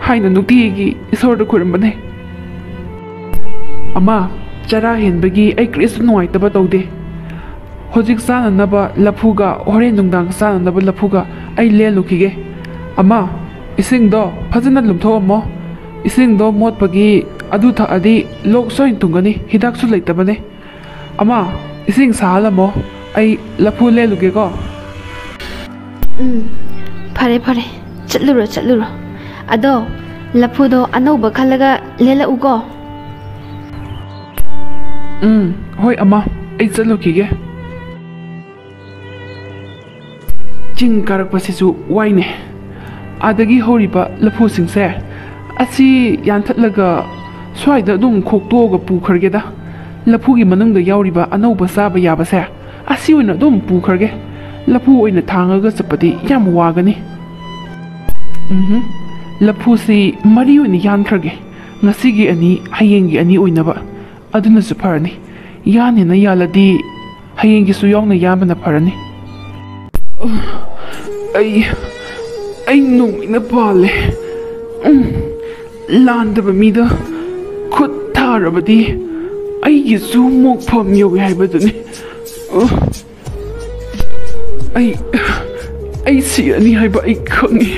ꯍꯥꯏꯅ ꯅꯨꯡꯇꯤꯒꯤ ꯏꯁꯣꯔꯗ ꯈꯨꯔꯨꯝꯕꯅꯦ꯫ ꯑꯃ, ꯆꯔꯥ ꯍꯦꯟꯕꯒꯤ ꯑꯩ ꯀꯔꯤꯁꯨ ꯅꯨꯡꯉꯥꯏꯇꯕ ꯇꯧꯗꯦ꯫ ꯍꯧꯖꯤꯛ ꯆꯥꯅꯅꯕ ꯂꯐꯨꯒ ꯍꯣꯔꯦꯟ ꯅꯨꯡꯗꯥꯡ ꯆꯥꯅꯅꯕ ꯂꯐꯨꯒ ꯑꯩ ꯂꯦꯜꯂꯨꯈꯤꯒꯦ꯫ ꯑꯃ, ꯏꯁꯤꯡꯗꯣ ꯐꯖꯅ ꯂꯨꯝꯊꯣꯛꯑꯝꯃꯣ꯫ ꯏꯁꯤꯡꯗꯣ ꯃꯣꯠꯄꯒꯤ ꯑꯗꯨ ꯊꯛꯑꯗꯤ ꯂꯣꯛ ꯁꯣꯏꯅ ꯊꯨꯡꯒꯅꯤ, ꯍꯤꯗꯥꯛꯁꯨ ꯂꯩꯇꯕꯅꯦ꯫ ꯑꯃ, ꯏꯁꯤꯡ ꯁꯥꯍꯜꯂꯝꯃꯣ, ꯑꯩ ꯂꯐꯨ ꯂꯦꯜꯂꯨꯒꯦꯀꯣ꯫ ꯎꯝ, ꯐꯔꯦ ꯐꯔꯦ, ꯆꯠꯂꯨꯔꯣ ꯆꯠꯂꯨꯔꯣ꯫ ꯑꯗꯣ ꯂꯐꯨꯗꯣ ꯑꯅꯧꯕ ꯈꯜꯂꯒ ꯂꯦꯜꯂꯛꯎꯀꯣ꯫ ꯎꯝ, ꯍꯣꯏ ꯑꯃ, ꯑꯩ ꯆꯠꯂꯨꯈꯤꯒꯦ꯫ ꯆꯤꯡ ꯀꯥꯔꯛꯄꯁꯤꯁꯨ ꯋꯥꯏꯅꯦ꯫ ꯑꯥꯗꯒꯤ ꯍꯧꯔꯤꯕ ꯂꯐꯨꯁꯤꯡꯁꯦ ꯑꯁꯤ ꯌꯥꯟꯊꯠꯂꯒ ꯁ꯭ꯋꯥꯏꯗ ꯑꯗꯨꯝ ꯈꯣꯛꯇꯣꯛꯑꯒ ꯄꯨꯈ꯭ꯔꯒꯦꯗ꯫ ꯂꯐꯨꯒꯤ ꯃꯅꯨꯡꯗ ꯌꯥꯎꯔꯤꯕ ꯑꯅꯧꯕ ꯆꯥꯕ ꯌꯥꯕꯁꯦ ꯑꯁꯤ ꯑꯣꯏꯅ ꯑꯗꯨꯝ ꯄꯨꯈ꯭ꯔꯒꯦ꯫ ꯂꯐꯨ ꯑꯣꯏꯅ ꯊꯥꯡꯉꯒ ꯆꯠꯄꯗꯤ ꯌꯥꯝ ꯋꯥꯒꯅꯤ꯫ ꯎꯝꯍꯨꯝ꯫ ꯂꯐꯨꯁꯤ ꯃꯔꯤ ꯑꯣꯏꯅ ꯌꯥꯟꯈ꯭ꯔꯒꯦ꯫ ꯉꯁꯤꯒꯤ ꯑꯅꯤ, ꯍꯌꯦꯡꯒꯤ ꯑꯅꯤ ꯑꯣꯏꯅꯕ꯫ ꯑꯗꯨꯅꯁꯨ ꯐꯔꯅꯤ꯫ ꯌꯥꯟꯅꯤꯅ ꯌꯥꯜꯂꯗꯤ ꯍꯌꯦꯡꯒꯤꯁꯨ ꯌꯥꯎꯅ ꯌꯥꯟꯕꯅ ꯐꯔꯅꯤ꯫ ꯑꯩ, ꯑꯩ ꯅꯣꯡꯃꯩꯅ ꯄꯥꯜꯂꯦ꯫ ꯎꯝ, ꯂꯥꯟꯗꯕ ꯃꯤꯗ ꯈꯨꯠ ꯊꯥꯔꯕꯗꯤ ꯑꯩꯒꯤꯁꯨ ꯃꯣꯛꯐꯝ ꯌꯧꯏ ꯍꯥꯏꯕꯗꯨꯅꯤ꯫ ꯑꯩ, ꯑꯩ ꯁꯤꯔꯅꯤ ꯍꯥꯏꯕ ꯑꯩ ꯈꯪꯉꯤ꯫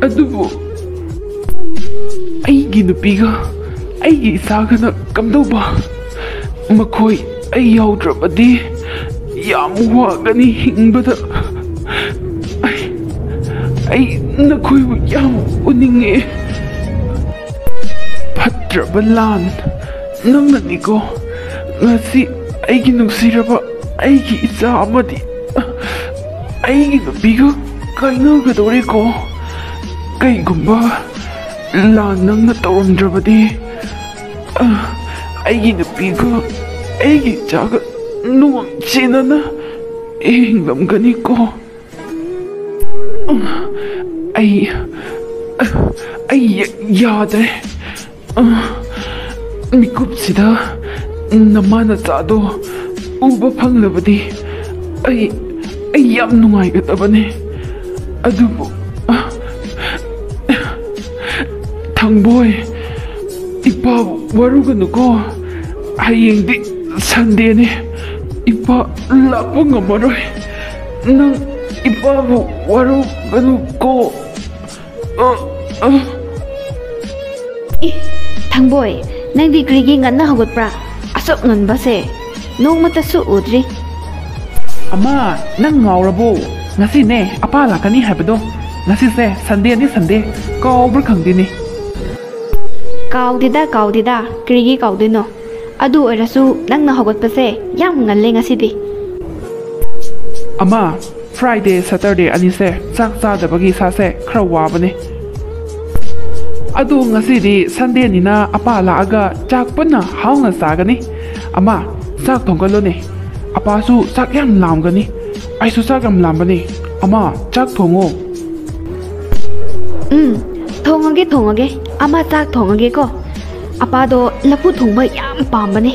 ꯑꯗꯨꯕꯨ ꯑꯩꯒꯤ ꯅꯨꯄꯤꯒ ꯑꯩꯒꯤ ꯏꯆꯥꯒꯅ ꯀꯝꯗꯧꯕ? ꯃꯈꯣꯏ ꯑꯩ ꯌꯥꯎꯗ꯭ꯔꯕꯗꯤ ꯌꯥꯝ ꯋꯥꯒꯅꯤ ꯍꯤꯡꯕꯗ꯫ ꯑꯩ, ꯑꯩ ꯅꯈꯣꯏꯕꯨ ꯌꯥꯝ ꯎꯅꯤꯡꯉꯦ꯫ ꯐꯠꯇ꯭ꯔꯕ ꯂꯥꯟ, ꯅꯪꯅꯅꯤꯀꯣ ꯉꯁꯤ ꯑꯩꯒꯤ ꯅꯨꯡꯁꯤꯔꯕ ꯑꯩꯒꯤ ꯏꯆꯥ ꯑꯃꯗꯤ ꯑꯩꯒꯤ ꯅꯨꯄꯤꯒ ꯀꯥꯏꯅꯒꯗꯧꯔꯦꯀꯣ꯫ ꯀꯩꯒꯨꯝꯕ ꯂꯥꯟ ꯅꯪꯅ ꯇꯧꯔꯝꯗ꯭ꯔꯕꯗꯤ, ꯑꯩꯒꯤ ꯅꯨꯄꯤꯒ ꯑꯩꯒꯤ ꯏꯆꯥꯒ ꯅꯨꯡꯉꯥꯏ ꯆꯦꯟꯅꯅ ꯍꯤꯡꯂꯝꯒꯅꯤꯀꯣ꯫ ꯑꯩ, ꯑꯩ ꯌꯥꯗ꯭ꯔꯦ꯫ ꯃꯤꯀꯨꯞꯁꯤꯗ ꯅꯃꯥ ꯅꯆꯥꯗꯣ ꯎꯕ ꯐꯪꯂꯕꯗꯤ ꯑꯩ, ꯑꯩ ꯌꯥꯝ ꯅꯨꯡꯉꯥꯏꯒꯗꯕꯅꯦ꯫ ꯑꯗꯨꯕꯨ, ꯊꯥꯡꯕꯣꯏ, ꯏꯄꯥꯕꯨ ꯋꯥꯔꯨꯒꯅꯨꯀꯣ꯫ ꯍꯌꯦꯡꯗꯤ ꯁꯟꯗꯦꯅꯤ꯫ ꯏꯄꯥ ꯂꯥꯛꯄ ꯉꯝꯃꯔꯣꯏ꯫ ꯅꯪ ꯏꯄꯥꯕꯨ ꯋꯥꯔꯨꯒꯅꯨꯀꯣ꯫ ꯑ, ꯑ꯫ ꯑꯦ, ꯊꯥꯡꯕꯣꯏ, ꯅꯪꯗꯤ ꯀꯔꯤꯒꯤ ꯉꯟꯅ ꯍꯧꯒꯠꯄ꯭ꯔꯥ? ꯑꯁꯨꯛ ꯉꯟꯕꯁꯦ ꯅꯣꯡꯃꯇꯁꯨ ꯎꯗ꯭ꯔꯤ꯫ ꯑꯃ, ꯅꯪ ꯉꯥꯎꯔꯕꯣ? ꯉꯁꯤꯅꯦ ꯑꯄꯥ ꯂꯥꯛꯀꯅꯤ ꯍꯥꯏꯕꯗꯣ꯫ ꯉꯁꯤꯁꯦ ꯁꯟꯗꯦꯅꯤ, ꯁꯟꯗꯦ꯫ ꯀꯥꯎꯕ꯭ꯔꯥ ꯈꯪꯗꯦꯅꯦ꯫ ꯀꯥꯎꯗꯦꯗ, ꯀꯥꯎꯗꯦꯗ꯫ ꯀꯔꯤꯒꯤ ꯀꯥꯎꯗꯣꯏꯅꯣ? ꯑꯗꯨ ꯑꯣꯏꯔꯁꯨ ꯅꯪꯅ ꯍꯧꯒꯠꯄꯁꯦ ꯌꯥꯝ ꯉꯜꯂꯦ ꯉꯁꯤꯗꯤ꯫ ꯑꯃ, ꯐ꯭ꯔꯥꯏꯗꯦ, ꯁꯇꯔꯗꯦ ꯑꯅꯤꯁꯦ ꯆꯥꯛ ꯆꯥꯗꯕꯒꯤ ꯏꯁꯥꯁꯦ ꯈꯔ ꯋꯥꯕꯅꯦ꯫ ꯑꯗꯣ ꯉꯁꯤꯗꯤ ꯁꯟꯗꯦꯅꯤꯅ ꯑꯄꯥ ꯂꯥꯛꯑꯒ ꯆꯥꯛ ꯄꯨꯟꯅ ꯍꯥꯎꯅ ꯆꯥꯒꯅꯤ꯫ ꯑꯃ, ꯆꯥꯛ ꯊꯣꯡꯒꯠꯂꯣꯅꯦ꯫ ꯑꯄꯥꯁꯨ ꯆꯥꯛ ꯌꯥꯝ ꯂꯥꯝꯒꯅꯤ꯫ ꯑꯩꯁꯨ ꯆꯥꯛ ꯌꯥꯝ ꯂꯥꯝꯕꯅꯦ꯫ ꯑꯃ, ꯆꯥꯛ ꯊꯣꯡꯉꯣ꯫ ꯎꯝ, ꯊꯣꯡꯉꯒꯦ, ꯊꯣꯡꯉꯒꯦ꯫ ꯑꯃ, ꯆꯥꯛ ꯊꯣꯡꯉꯒꯦꯀꯣ꯫ ꯑꯄꯥꯗꯣ ꯂꯐꯨ ꯊꯣꯡꯕ ꯌꯥꯝ ꯄꯥꯝꯕꯅꯦ꯫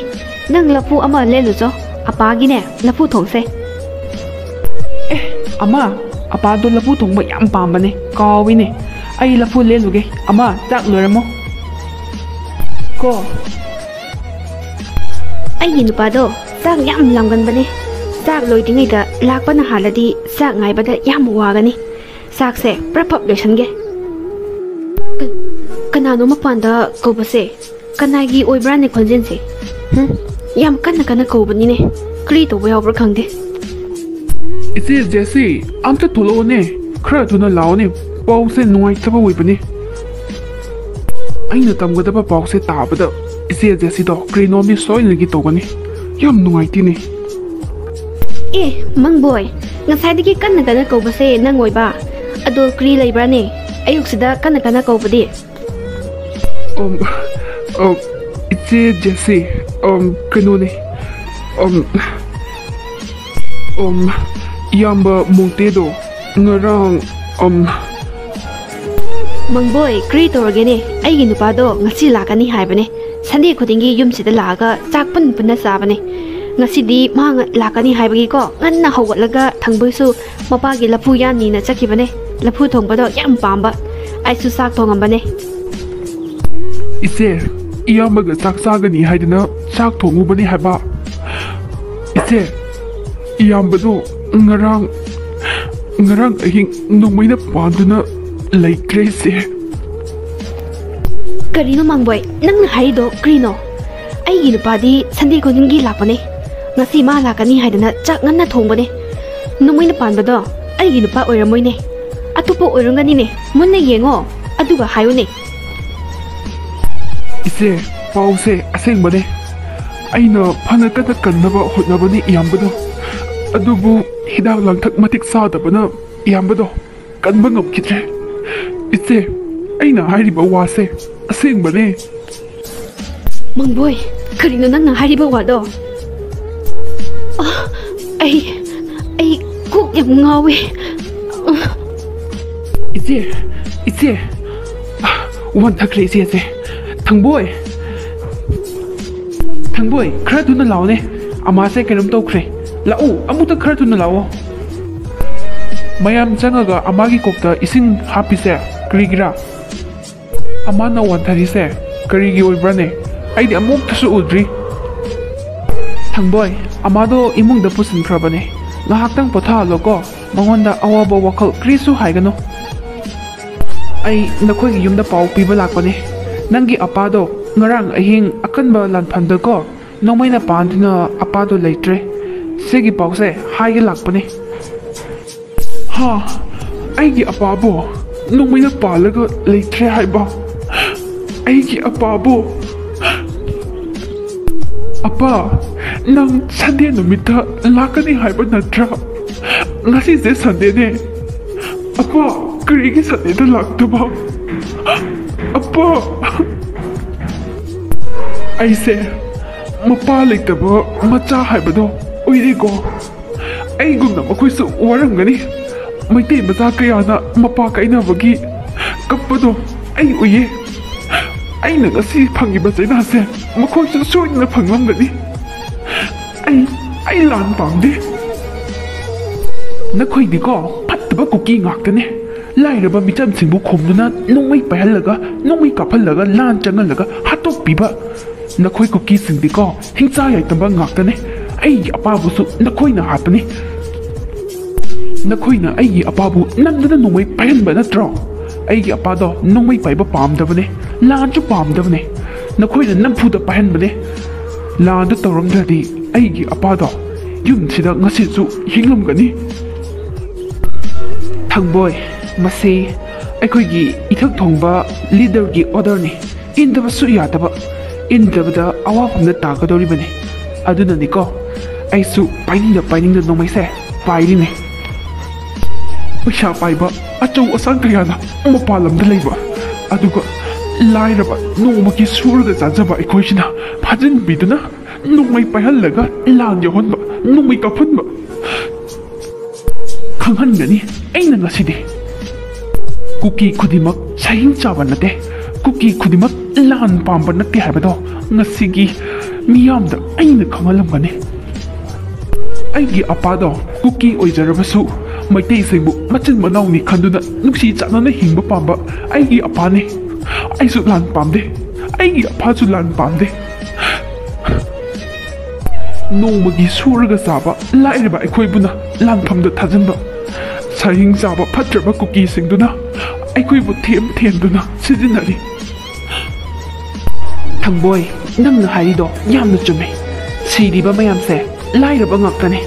ꯅꯪ ꯂꯐꯨ ꯑꯃ ꯂꯦꯜꯂꯨꯆꯣ꯫ ꯑꯄꯥꯒꯤꯅꯦ ꯂꯐꯨ ꯊꯣꯡꯁꯦ꯫ ꯑꯦ, ꯑꯃ, ꯑꯄꯥꯗꯣ ꯂꯐꯨ ꯊꯣꯡꯕ ꯌꯥꯝ ꯄꯥꯝꯕꯅꯦ꯫ ꯀꯥꯎꯏꯅꯦ꯫ ꯑꯩ ꯂꯐꯨ ꯂꯦꯜꯂꯨꯒꯦ꯫ ꯑꯃ, ꯆꯥꯛ ꯂꯣꯏꯔꯝꯃꯣ꯫ ꯀꯣ꯫ ꯑꯩꯒꯤ ꯅꯨꯄꯥꯗꯣ ꯆꯥꯛ ꯌꯥꯝ ꯂꯥꯝꯒꯟꯕꯅꯦ꯫ ꯆꯥꯛ ꯂꯣꯏꯗ꯭ꯔꯤꯉꯩꯗ ꯂꯥꯛꯄꯅ ꯍꯥꯜꯂꯗꯤ ꯆꯥꯛ ꯉꯥꯏꯕꯗ ꯌꯥꯝ ꯋꯥꯒꯅꯤ꯫ ꯆꯥꯛꯁꯦ ꯄ꯭ꯔꯞ ꯄ꯭ꯔꯞ ꯂꯣꯏꯁꯟꯒꯦ꯫ ꯀ-, ꯀꯅꯥꯅꯣ ꯃꯄꯥꯟꯗ ꯀꯧꯕꯁꯦ? ꯀꯅꯥꯒꯤ ꯑꯣꯏꯕ꯭ꯔꯥꯅꯦ ꯈꯣꯟꯖꯦꯜꯁꯦ? ꯍꯨꯝ? ꯌꯥꯝ ꯀꯟꯅ ꯀꯟꯅ ꯀꯧꯕꯅꯤꯅꯦ꯫ ꯀꯔꯤ ꯇꯧꯕ ꯌꯥꯎꯕ꯭ꯔꯥ ꯈꯪꯗꯦ꯫ ꯏꯆꯦ ꯖꯦꯁꯤ, ꯑꯝꯇ ꯊꯣꯛꯂꯛꯑꯣꯅꯦ꯫ ꯈꯔ ꯊꯨꯅ ꯂꯥꯛꯑꯣꯅꯦ꯫ ꯄꯥꯎꯁꯦ ꯅꯨꯡꯉꯥꯏꯇꯕ ꯑꯣꯏꯕꯅꯤ꯫ ꯑꯩꯅ ꯇꯝꯒꯗꯕ ꯄꯥꯎꯁꯦ ꯇꯥꯕꯗ ꯏꯆꯦ ꯖꯦꯁꯤꯗꯣ ꯀꯔꯤꯅꯣꯝꯗꯤ ꯁꯣꯏꯗꯅꯒꯤ ꯇꯧꯒꯅꯤ꯫ ꯌꯥꯝ ꯅꯨꯡꯉꯥꯏꯇꯦꯅꯦ꯫ ꯑꯦ, ꯃꯪꯕꯣꯏ, ꯉꯁꯥꯏꯗꯒꯤ ꯀꯟꯅ ꯀꯟꯅ ꯀꯧꯕꯁꯦ ꯅꯪ ꯑꯣꯏꯕ? ꯑꯗꯣ ꯀꯔꯤ ꯂꯩꯕ꯭ꯔꯥꯅꯦ? ꯑꯌꯨꯛꯁꯤꯗ ꯀꯟꯅ ꯀꯟꯅ ꯀꯧꯕꯗꯤ? ꯑꯝ, ꯑꯝ, ꯏꯆꯦ ꯖꯦꯁꯤ, ꯑꯝ, ꯀꯩꯅꯣꯅꯦ, ꯑꯝ, ꯑꯝ, ꯏꯌꯥꯝꯕ ꯃꯣꯡꯇꯦꯗꯣ ꯉꯔꯥꯡ, ꯑꯝ, ꯃꯪꯕꯣꯏ, ꯀꯔꯤ ꯇꯧꯔꯒꯦꯅꯦ? ꯑꯩꯒꯤ ꯅꯨꯄꯥꯗꯣ ꯉꯁꯤ ꯂꯥꯛꯀꯅꯤ ꯍꯥꯏꯕꯅꯦ꯫ ꯁꯟꯗꯦ ꯈꯨꯗꯤꯡꯒꯤ ꯌꯨꯝꯁꯤꯗ ꯂꯥꯛꯑꯒ ꯆꯥꯛ ꯄꯨꯟ ꯄꯨꯟꯅ ꯆꯥꯕꯅꯦ꯫ ꯉꯁꯤꯗꯤ ꯃꯥ ꯂꯥꯛꯀꯅꯤ ꯍꯥꯏꯕꯒꯤꯀꯣ, ꯉꯟꯅ ꯍꯧꯒꯠꯂꯒ ꯊꯪꯕꯣꯏꯁꯨ ꯃꯄꯥꯒꯤ ꯂꯐꯨ ꯌꯥꯟꯅꯤꯅ ꯆꯠꯈꯤꯕꯅꯦ꯫ ꯂꯐꯨ ꯊꯣꯡꯕꯗꯣ ꯌꯥꯝ ꯄꯥꯝꯕ꯫ ꯑꯩꯁꯨ ꯆꯥꯛ ꯊꯣꯡꯉꯝꯕꯅꯦ꯫ ꯏꯆꯦ, ꯏꯌꯥꯝꯕꯒ ꯆꯥꯛ ꯆꯥꯒꯅꯤ ꯍꯥꯏꯗꯅ ꯆꯥꯛ ꯊꯣꯡꯉꯨꯕꯅꯤ ꯍꯥꯏꯕ꯫ ꯏꯆꯦ, ꯏꯌꯥꯝꯕꯗꯣ ꯉꯔꯥꯡ, ꯉꯔꯥꯡ ꯑꯍꯤꯡ ꯅꯣꯡꯃꯩꯅ ꯄꯥꯟꯗꯨꯅ ꯂꯩꯈ꯭ꯔꯦ, ꯏꯆꯦ꯫ ꯀꯔꯤꯅꯣ ꯃꯥꯡꯕꯣꯏ, ꯅꯪꯅ ꯍꯥꯏꯔꯤꯗꯣ ꯀꯔꯤꯅꯣ? ꯑꯩꯒꯤ ꯅꯨꯄꯥꯗꯤ ꯁꯟꯗꯦ ꯈꯨꯗꯤꯡꯒꯤ ꯂꯥꯛꯄꯅꯦ꯫ ꯉꯁꯤ ꯃꯥ ꯂꯥꯛꯀꯅꯤ ꯍꯥꯏꯗꯅ ꯆꯥꯛ ꯉꯟꯅ ꯊꯣꯡꯕꯅꯦ꯫ ꯅꯣꯡꯃꯩꯅ ꯄꯥꯟꯕꯗꯣ ꯑꯩꯒꯤ ꯅꯨꯄꯥ ꯑꯣꯏꯔꯝꯃꯣꯏꯅꯦ꯫ ꯑꯇꯣꯞꯄ ꯑꯣꯏꯔꯝꯒꯅꯤꯅꯦ꯫ ꯃꯨꯟꯅ ꯌꯦꯡꯉꯣ, ꯑꯗꯨꯒ ꯍꯥꯏꯌꯨꯅꯦ꯫ ꯏꯆꯦ, ꯄꯥꯎꯁꯦ ꯑꯁꯦꯡꯕꯅꯦ꯫ ꯑꯩꯅ ꯐꯅ ꯀꯟꯅ ꯀꯟꯅꯕ ꯍꯣꯠꯅꯕꯅꯤ ꯏꯌꯥꯝꯕꯗꯣ꯫ ꯑꯗꯨꯕꯨ ꯍꯤꯗꯥꯛ ꯂꯥꯡꯊꯛ ꯃꯇꯤꯛ ꯆꯥꯗꯕꯅ ꯏꯌꯥꯝꯕꯗꯣ ꯀꯟꯕ ꯉꯝꯈꯤꯗ꯭ꯔꯦ꯫ ꯏꯆꯦ, ꯑꯩꯅ ꯍꯥꯏꯔꯤꯕ ꯋꯥꯁꯦ ꯑꯁꯦꯡꯕꯅꯦ꯫ ꯃꯪꯕꯣꯏ, ꯀꯔꯤꯅꯣ ꯅꯪꯅ ꯍꯥꯏꯔꯤꯕ ꯋꯥꯗꯣ? ꯑ, ꯑꯩ, ꯑꯩ ꯀꯣꯛ ꯌꯥꯝ ꯉꯥꯎꯋꯦ꯫ ꯏꯆꯦ, ꯏꯆꯦ, ꯋꯥꯟꯊꯈ꯭ꯔꯦ ꯏꯆꯦꯁꯦ꯫ ꯊꯪꯕꯣꯏ, ꯊꯪꯕꯣꯏ, ꯈꯔ ꯊꯨꯅ ꯂꯥꯛꯑꯣꯅꯦ꯫ ꯑꯃꯥꯁꯦ ꯀꯩꯅꯣꯝ ꯇꯧꯈ꯭ꯔꯦ꯫ ꯂꯥꯛꯎ, ꯑꯃꯨꯛꯇ ꯈꯔ ꯊꯨꯅ ꯂꯥꯛꯑꯣ꯫ ꯃꯌꯥꯝ ꯆꯪꯉꯒ ꯑꯃꯥꯒꯤ ꯀꯣꯛꯇ ꯏꯁꯤꯡ ꯍꯥꯞꯄꯤꯁꯦ ꯀꯔꯤꯒꯤꯔꯥ? ꯑꯃꯥꯅ ꯋꯥꯟꯊꯔꯤꯁꯦ ꯀꯔꯤꯒꯤ ꯑꯣꯏꯕ꯭ꯔꯥꯅꯦ? ꯑꯩꯗꯤ ꯑꯃꯨꯛꯇꯁꯨ ꯎꯗ꯭ꯔꯤ꯫ ꯊꯪꯕꯣꯏ, ꯑꯃꯥꯗꯣ ꯏꯃꯨꯡꯗ ꯄꯨꯁꯤꯟꯈ꯭ꯔꯕꯅꯦ꯫ ꯉꯥꯏꯍꯥꯛꯇꯪ ꯄꯣꯊꯥꯍꯜꯂꯣꯀꯣ꯫ ꯃꯉꯣꯟꯗ ꯑꯋꯥꯕ ꯋꯥꯈꯜ ꯀꯔꯤꯁꯨ ꯍꯥꯏꯒꯅꯨ꯫ ꯑꯩ ꯅꯈꯣꯏꯒꯤ ꯌꯨꯝꯗ ꯄꯥꯎ ꯄꯤꯕ ꯂꯥꯛꯄꯅꯦ꯫ ꯅꯪꯒꯤ ꯑꯄꯥꯗꯣ ꯉꯔꯥꯡ ꯑꯍꯤꯡ ꯑꯀꯟꯕ ꯂꯥꯟꯐꯝꯗꯀꯣ, ꯅꯣꯡꯃꯩꯅ ꯄꯥꯟꯗꯨꯅ ꯑꯄꯥꯗꯣ ꯂꯩꯇ꯭ꯔꯦ꯫ ꯁꯤꯒꯤ ꯄꯥꯎꯁꯦ ꯍꯥꯏꯒꯦ ꯂꯥꯛꯄꯅꯦ꯫ ꯍꯥ? ꯑꯩꯒꯤ ꯑꯄꯥꯕꯨ ꯅꯣꯡꯃꯩꯅ ꯄꯥꯜꯂꯒ ꯂꯩꯇ꯭ꯔꯦ ꯍꯥꯏꯕ? ꯑꯩꯒꯤ ꯑꯄꯥꯕꯨ? ꯑꯄꯥ, ꯅꯪ ꯁꯟꯗꯦ ꯅꯨꯃꯤꯠꯇ ꯂꯥꯛꯀꯅꯤ ꯍꯥꯏꯕ ꯅꯠꯇ꯭ꯔꯥ? ꯉꯁꯤꯁꯦ ꯁꯟꯗꯦꯅꯦ꯫ ꯑꯄꯥ, ꯀꯔꯤꯒꯤ ꯁꯟꯗꯦꯗ ꯂꯥꯛꯇꯕ? ꯑꯄꯥ, ꯑꯩꯁꯦ ꯃꯄꯥ ꯂꯩꯇꯕ ꯃꯆꯥ ꯍꯥꯏꯕꯗꯣ ꯑꯣꯏꯔꯦꯀꯣ꯫ ꯑꯩꯒꯨꯝꯅ ꯃꯈꯣꯏꯁꯨ ꯋꯥꯔꯝꯒꯅꯤ꯫ ꯃꯩꯇꯩ ꯃꯆꯥ ꯀꯌꯥꯅ ꯃꯄꯥ ꯀꯥꯏꯅꯕꯒꯤ ꯀꯞꯄꯗꯣ ꯑꯩ ꯎꯏꯌꯦ꯫ ꯑꯩꯅ ꯉꯁꯤ ꯐꯪꯉꯤꯕ ꯆꯩꯅꯥꯁꯦ ꯃꯈꯣꯏꯁꯨ ꯁꯣꯏꯗꯅ ꯐꯪꯂꯝꯒꯅꯤ꯫ ꯑꯩ, ꯑꯩ ꯂꯥꯟ ꯄꯥꯝꯗꯦ꯫ ꯅꯈꯣꯏꯗꯤꯀꯣ, ꯐꯠꯇꯕ ꯀꯨꯀꯤ ꯉꯥꯛꯇꯅꯦ꯫ ꯂꯥꯏꯔꯕ ꯃꯤꯆꯝꯁꯤꯡꯕꯨ ꯈꯣꯝꯗꯨꯅ ꯅꯣꯡꯃꯩ ꯄꯥꯏꯍꯜꯂꯒ, ꯅꯣꯡꯃꯩ ꯀꯥꯞꯍꯜꯂꯒ, ꯂꯥꯟ ꯆꯪꯍꯜꯂꯒ ꯍꯥꯠꯇꯣꯛꯄꯤꯕ꯫ ꯅꯈꯣꯏ ꯀꯨꯀꯤꯁꯤꯡꯗꯤꯀꯣ, ꯍꯤꯡꯆꯥ ꯌꯥꯏꯇꯝꯕ ꯉꯥꯛꯇꯅꯦ꯫ ꯑꯩꯒꯤ ꯑꯄꯥꯕꯨꯁꯨ ꯅꯈꯣꯏꯅ ꯍꯥꯠꯄꯅꯤ꯫ ꯅꯈꯣꯏꯅ ꯑꯩꯒꯤ ꯑꯄꯥꯕꯨ ꯅꯝꯗꯨꯅ ꯅꯣꯡꯃꯩ ꯄꯥꯏꯍꯟꯕ ꯅꯠꯇ꯭ꯔꯣ? ꯑꯩꯒꯤ ꯑꯄꯥꯗꯣ ꯅꯣꯡꯃꯩ ꯄꯥꯏꯕ ꯄꯥꯝꯗꯕꯅꯦ, ꯂꯥꯟꯁꯨ ꯄꯥꯝꯗꯕꯅꯦ꯫ ꯅꯈꯣꯏꯅ ꯅꯝꯐꯨꯗ ꯄꯥꯏꯍꯟꯕꯅꯦ꯫ ꯂꯥꯟꯗꯨ ꯇꯧꯔꯝꯗ꯭ꯔꯗꯤ ꯑꯩꯒꯤ ꯑꯄꯥꯗꯣ ꯌꯨꯝꯁꯤꯗ ꯉꯁꯤꯁꯨ ꯍꯤꯡꯂꯝꯒꯅꯤ꯫ ꯊꯥꯡꯕꯣꯏ, ꯃꯁꯤ ꯑꯩꯈꯣꯏꯒꯤ ꯏꯊꯛ ꯊꯣꯡꯕ ꯂꯤꯗꯔꯒꯤ ꯑꯣꯔꯗꯔꯅꯤ꯫ ꯏꯟꯗꯕꯁꯨ ꯌꯥꯗꯕ, ꯏꯟꯗꯕꯗ ꯑꯋꯥꯐꯝꯗ ꯇꯥꯒꯗꯧꯔꯤꯕꯅꯤ꯫ ꯑꯗꯨꯅꯅꯤꯀꯣ, ꯑꯩꯁꯨ ꯄꯥꯏꯅꯤꯡꯗ ꯄꯥꯏꯅꯤꯡꯗ ꯅꯣꯡꯃꯩꯁꯦ ꯄꯥꯏꯔꯤꯅꯦ꯫ ꯄꯩꯁꯥ ꯄꯥꯏꯕ ꯑꯆꯧ ꯑꯁꯥꯡ ꯀꯌꯥꯅ ꯃꯄꯥꯟ ꯂꯝꯗ ꯂꯩꯕ, ꯑꯗꯨꯒ ꯂꯥꯏꯔꯕ ꯅꯣꯡꯃꯒꯤ ꯁꯨꯔꯒ ꯆꯥꯖꯕ ꯑꯩꯈꯣꯏꯁꯤꯅ ꯐꯥꯖꯤꯟꯕꯤꯗꯨꯅ ꯅꯣꯡꯃꯩ ꯄꯥꯏꯍꯜꯂꯒ ꯂꯥꯟ ꯌꯥꯎꯍꯟꯕ, ꯅꯣꯡꯃꯩ ꯀꯥꯞꯍꯟꯕ꯫ ꯈꯪꯍꯟꯒꯅꯤ ꯑꯩꯅ ꯉꯁꯤꯗꯤ꯫ ꯀꯨꯀꯤ ꯈꯨꯗꯤꯡꯃꯛ ꯁꯍꯤꯡ ꯆꯥꯕ ꯅꯠꯇꯦ, ꯀꯨꯀꯤ ꯈꯨꯗꯤꯡꯃꯛ ꯂꯥꯟ ꯄꯥꯝꯕ ꯅꯠꯇꯦ ꯍꯥꯏꯕꯗꯣ ꯉꯁꯤꯒꯤ ꯃꯤꯌꯥꯝꯗ ꯑꯩꯅ ꯈꯪꯍꯜꯂꯝꯒꯅꯤ꯫ ꯑꯩꯒꯤ ꯑꯄꯥꯗꯣ ꯀꯨꯀꯤ ꯑꯣꯏꯖꯔꯕꯁꯨ, ꯃꯩꯇꯩꯁꯤꯡꯕꯨ ꯃꯆꯤꯟ ꯃꯅꯥꯎꯅꯤ ꯈꯟꯗꯨꯅ ꯅꯨꯡꯁꯤ ꯆꯥꯟꯅꯅ ꯍꯤꯡꯕ ꯄꯥꯝꯕ ꯑꯩꯒꯤ ꯑꯄꯥꯅꯤ꯫ ꯑꯩꯁꯨ ꯂꯥꯟ ꯄꯥꯝꯗꯦ, ꯑꯩꯒꯤ ꯑꯄꯥꯁꯨ ꯂꯥꯟ ꯄꯥꯝꯗꯦ꯫ ꯅꯣꯡꯃꯒꯤ ꯁꯨꯔꯒ ꯆꯥꯕ ꯂꯥꯏꯔꯕ ꯑꯩꯈꯣꯏꯕꯨꯅ ꯂꯥꯟꯐꯝꯗ ꯊꯥꯖꯤꯟꯕ, ꯁꯍꯤꯡ ꯆꯥꯕ ꯐꯠꯇ꯭ꯔꯕ ꯀꯨꯀꯤꯁꯤꯡꯗꯨꯅ ꯑꯩꯈꯣꯏꯕꯨ ꯊꯦꯝ ꯊꯦꯝꯗꯨꯅ ꯁꯤꯖꯤꯟꯅꯔꯤ꯫ ꯊꯪꯕꯣꯏ, ꯅꯪꯅ ꯍꯥꯏꯔꯤꯗꯣ ꯌꯥꯝꯅ ꯆꯨꯝꯃꯦ꯫ ꯁꯤꯔꯤꯕ ꯃꯌꯥꯝꯁꯦ ꯂꯥꯏꯔꯕ ꯉꯥꯛꯇꯅꯦ꯫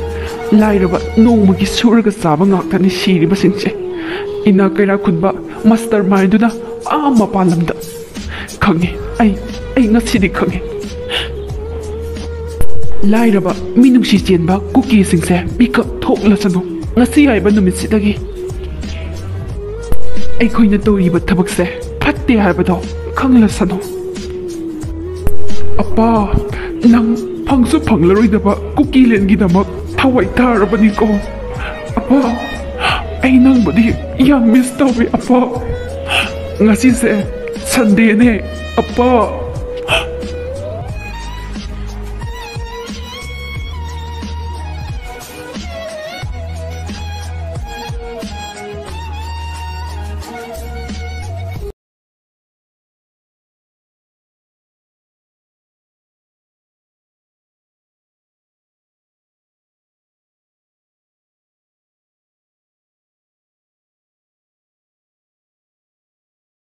ꯂꯥꯏꯔꯕ, ꯅꯣꯡꯃꯒꯤ ꯁꯨꯔꯒ ꯆꯥꯕ ꯉꯥꯛꯇꯅꯤ ꯁꯤꯔꯤꯕꯁꯤꯡꯁꯦ꯫ ꯏꯅꯥꯛ ꯀꯩꯔꯥꯛ ꯈꯨꯟꯕ ꯃꯥꯁꯇꯔ ꯃꯥꯏꯟꯗꯨꯅ ꯑꯥ ꯃꯄꯥꯟ ꯂꯝꯗ꯫ ꯈꯪꯉꯦ, ꯑꯩ, ꯑꯩ ꯉꯁꯤꯗꯤ ꯈꯪꯉꯦ꯫ ꯂꯥꯏꯔꯕ, ꯃꯤꯅꯨꯡꯁꯤ ꯆꯦꯟꯕ ꯀꯨꯀꯤꯁꯤꯡꯁꯦ ꯃꯤꯀꯞ ꯊꯣꯛꯂꯁꯅꯨ꯫ ꯉꯁꯤ ꯍꯥꯏꯕ ꯅꯨꯃꯤꯠꯁꯤꯗꯒꯤ ꯑꯩꯈꯣꯏꯅ ꯇꯧꯔꯤꯕ ꯊꯕꯛꯁꯦ ꯐꯠꯇꯦ ꯍꯥꯏꯕꯗꯣ ꯈꯪꯂꯁꯅꯨ꯫ ꯑꯄꯥ, ꯅꯪ ꯐꯪꯁꯨ ꯐꯪꯂꯔꯣꯏꯗꯕ ꯀꯨꯀꯤꯂꯦꯟꯒꯤꯗꯃꯛ ꯊꯋꯥꯏ ꯊꯥꯔꯕꯅꯤꯀꯣ꯫ ꯑꯄꯥ, ꯑꯩ ꯅꯪꯕꯨꯗꯤ ꯌꯥꯝ ꯃꯤꯁ ꯇꯧꯋꯦ ꯑꯄꯥ꯫ ꯉꯁꯤꯁꯦ ꯁꯟꯗꯦꯅꯦ ꯑꯄꯥ꯫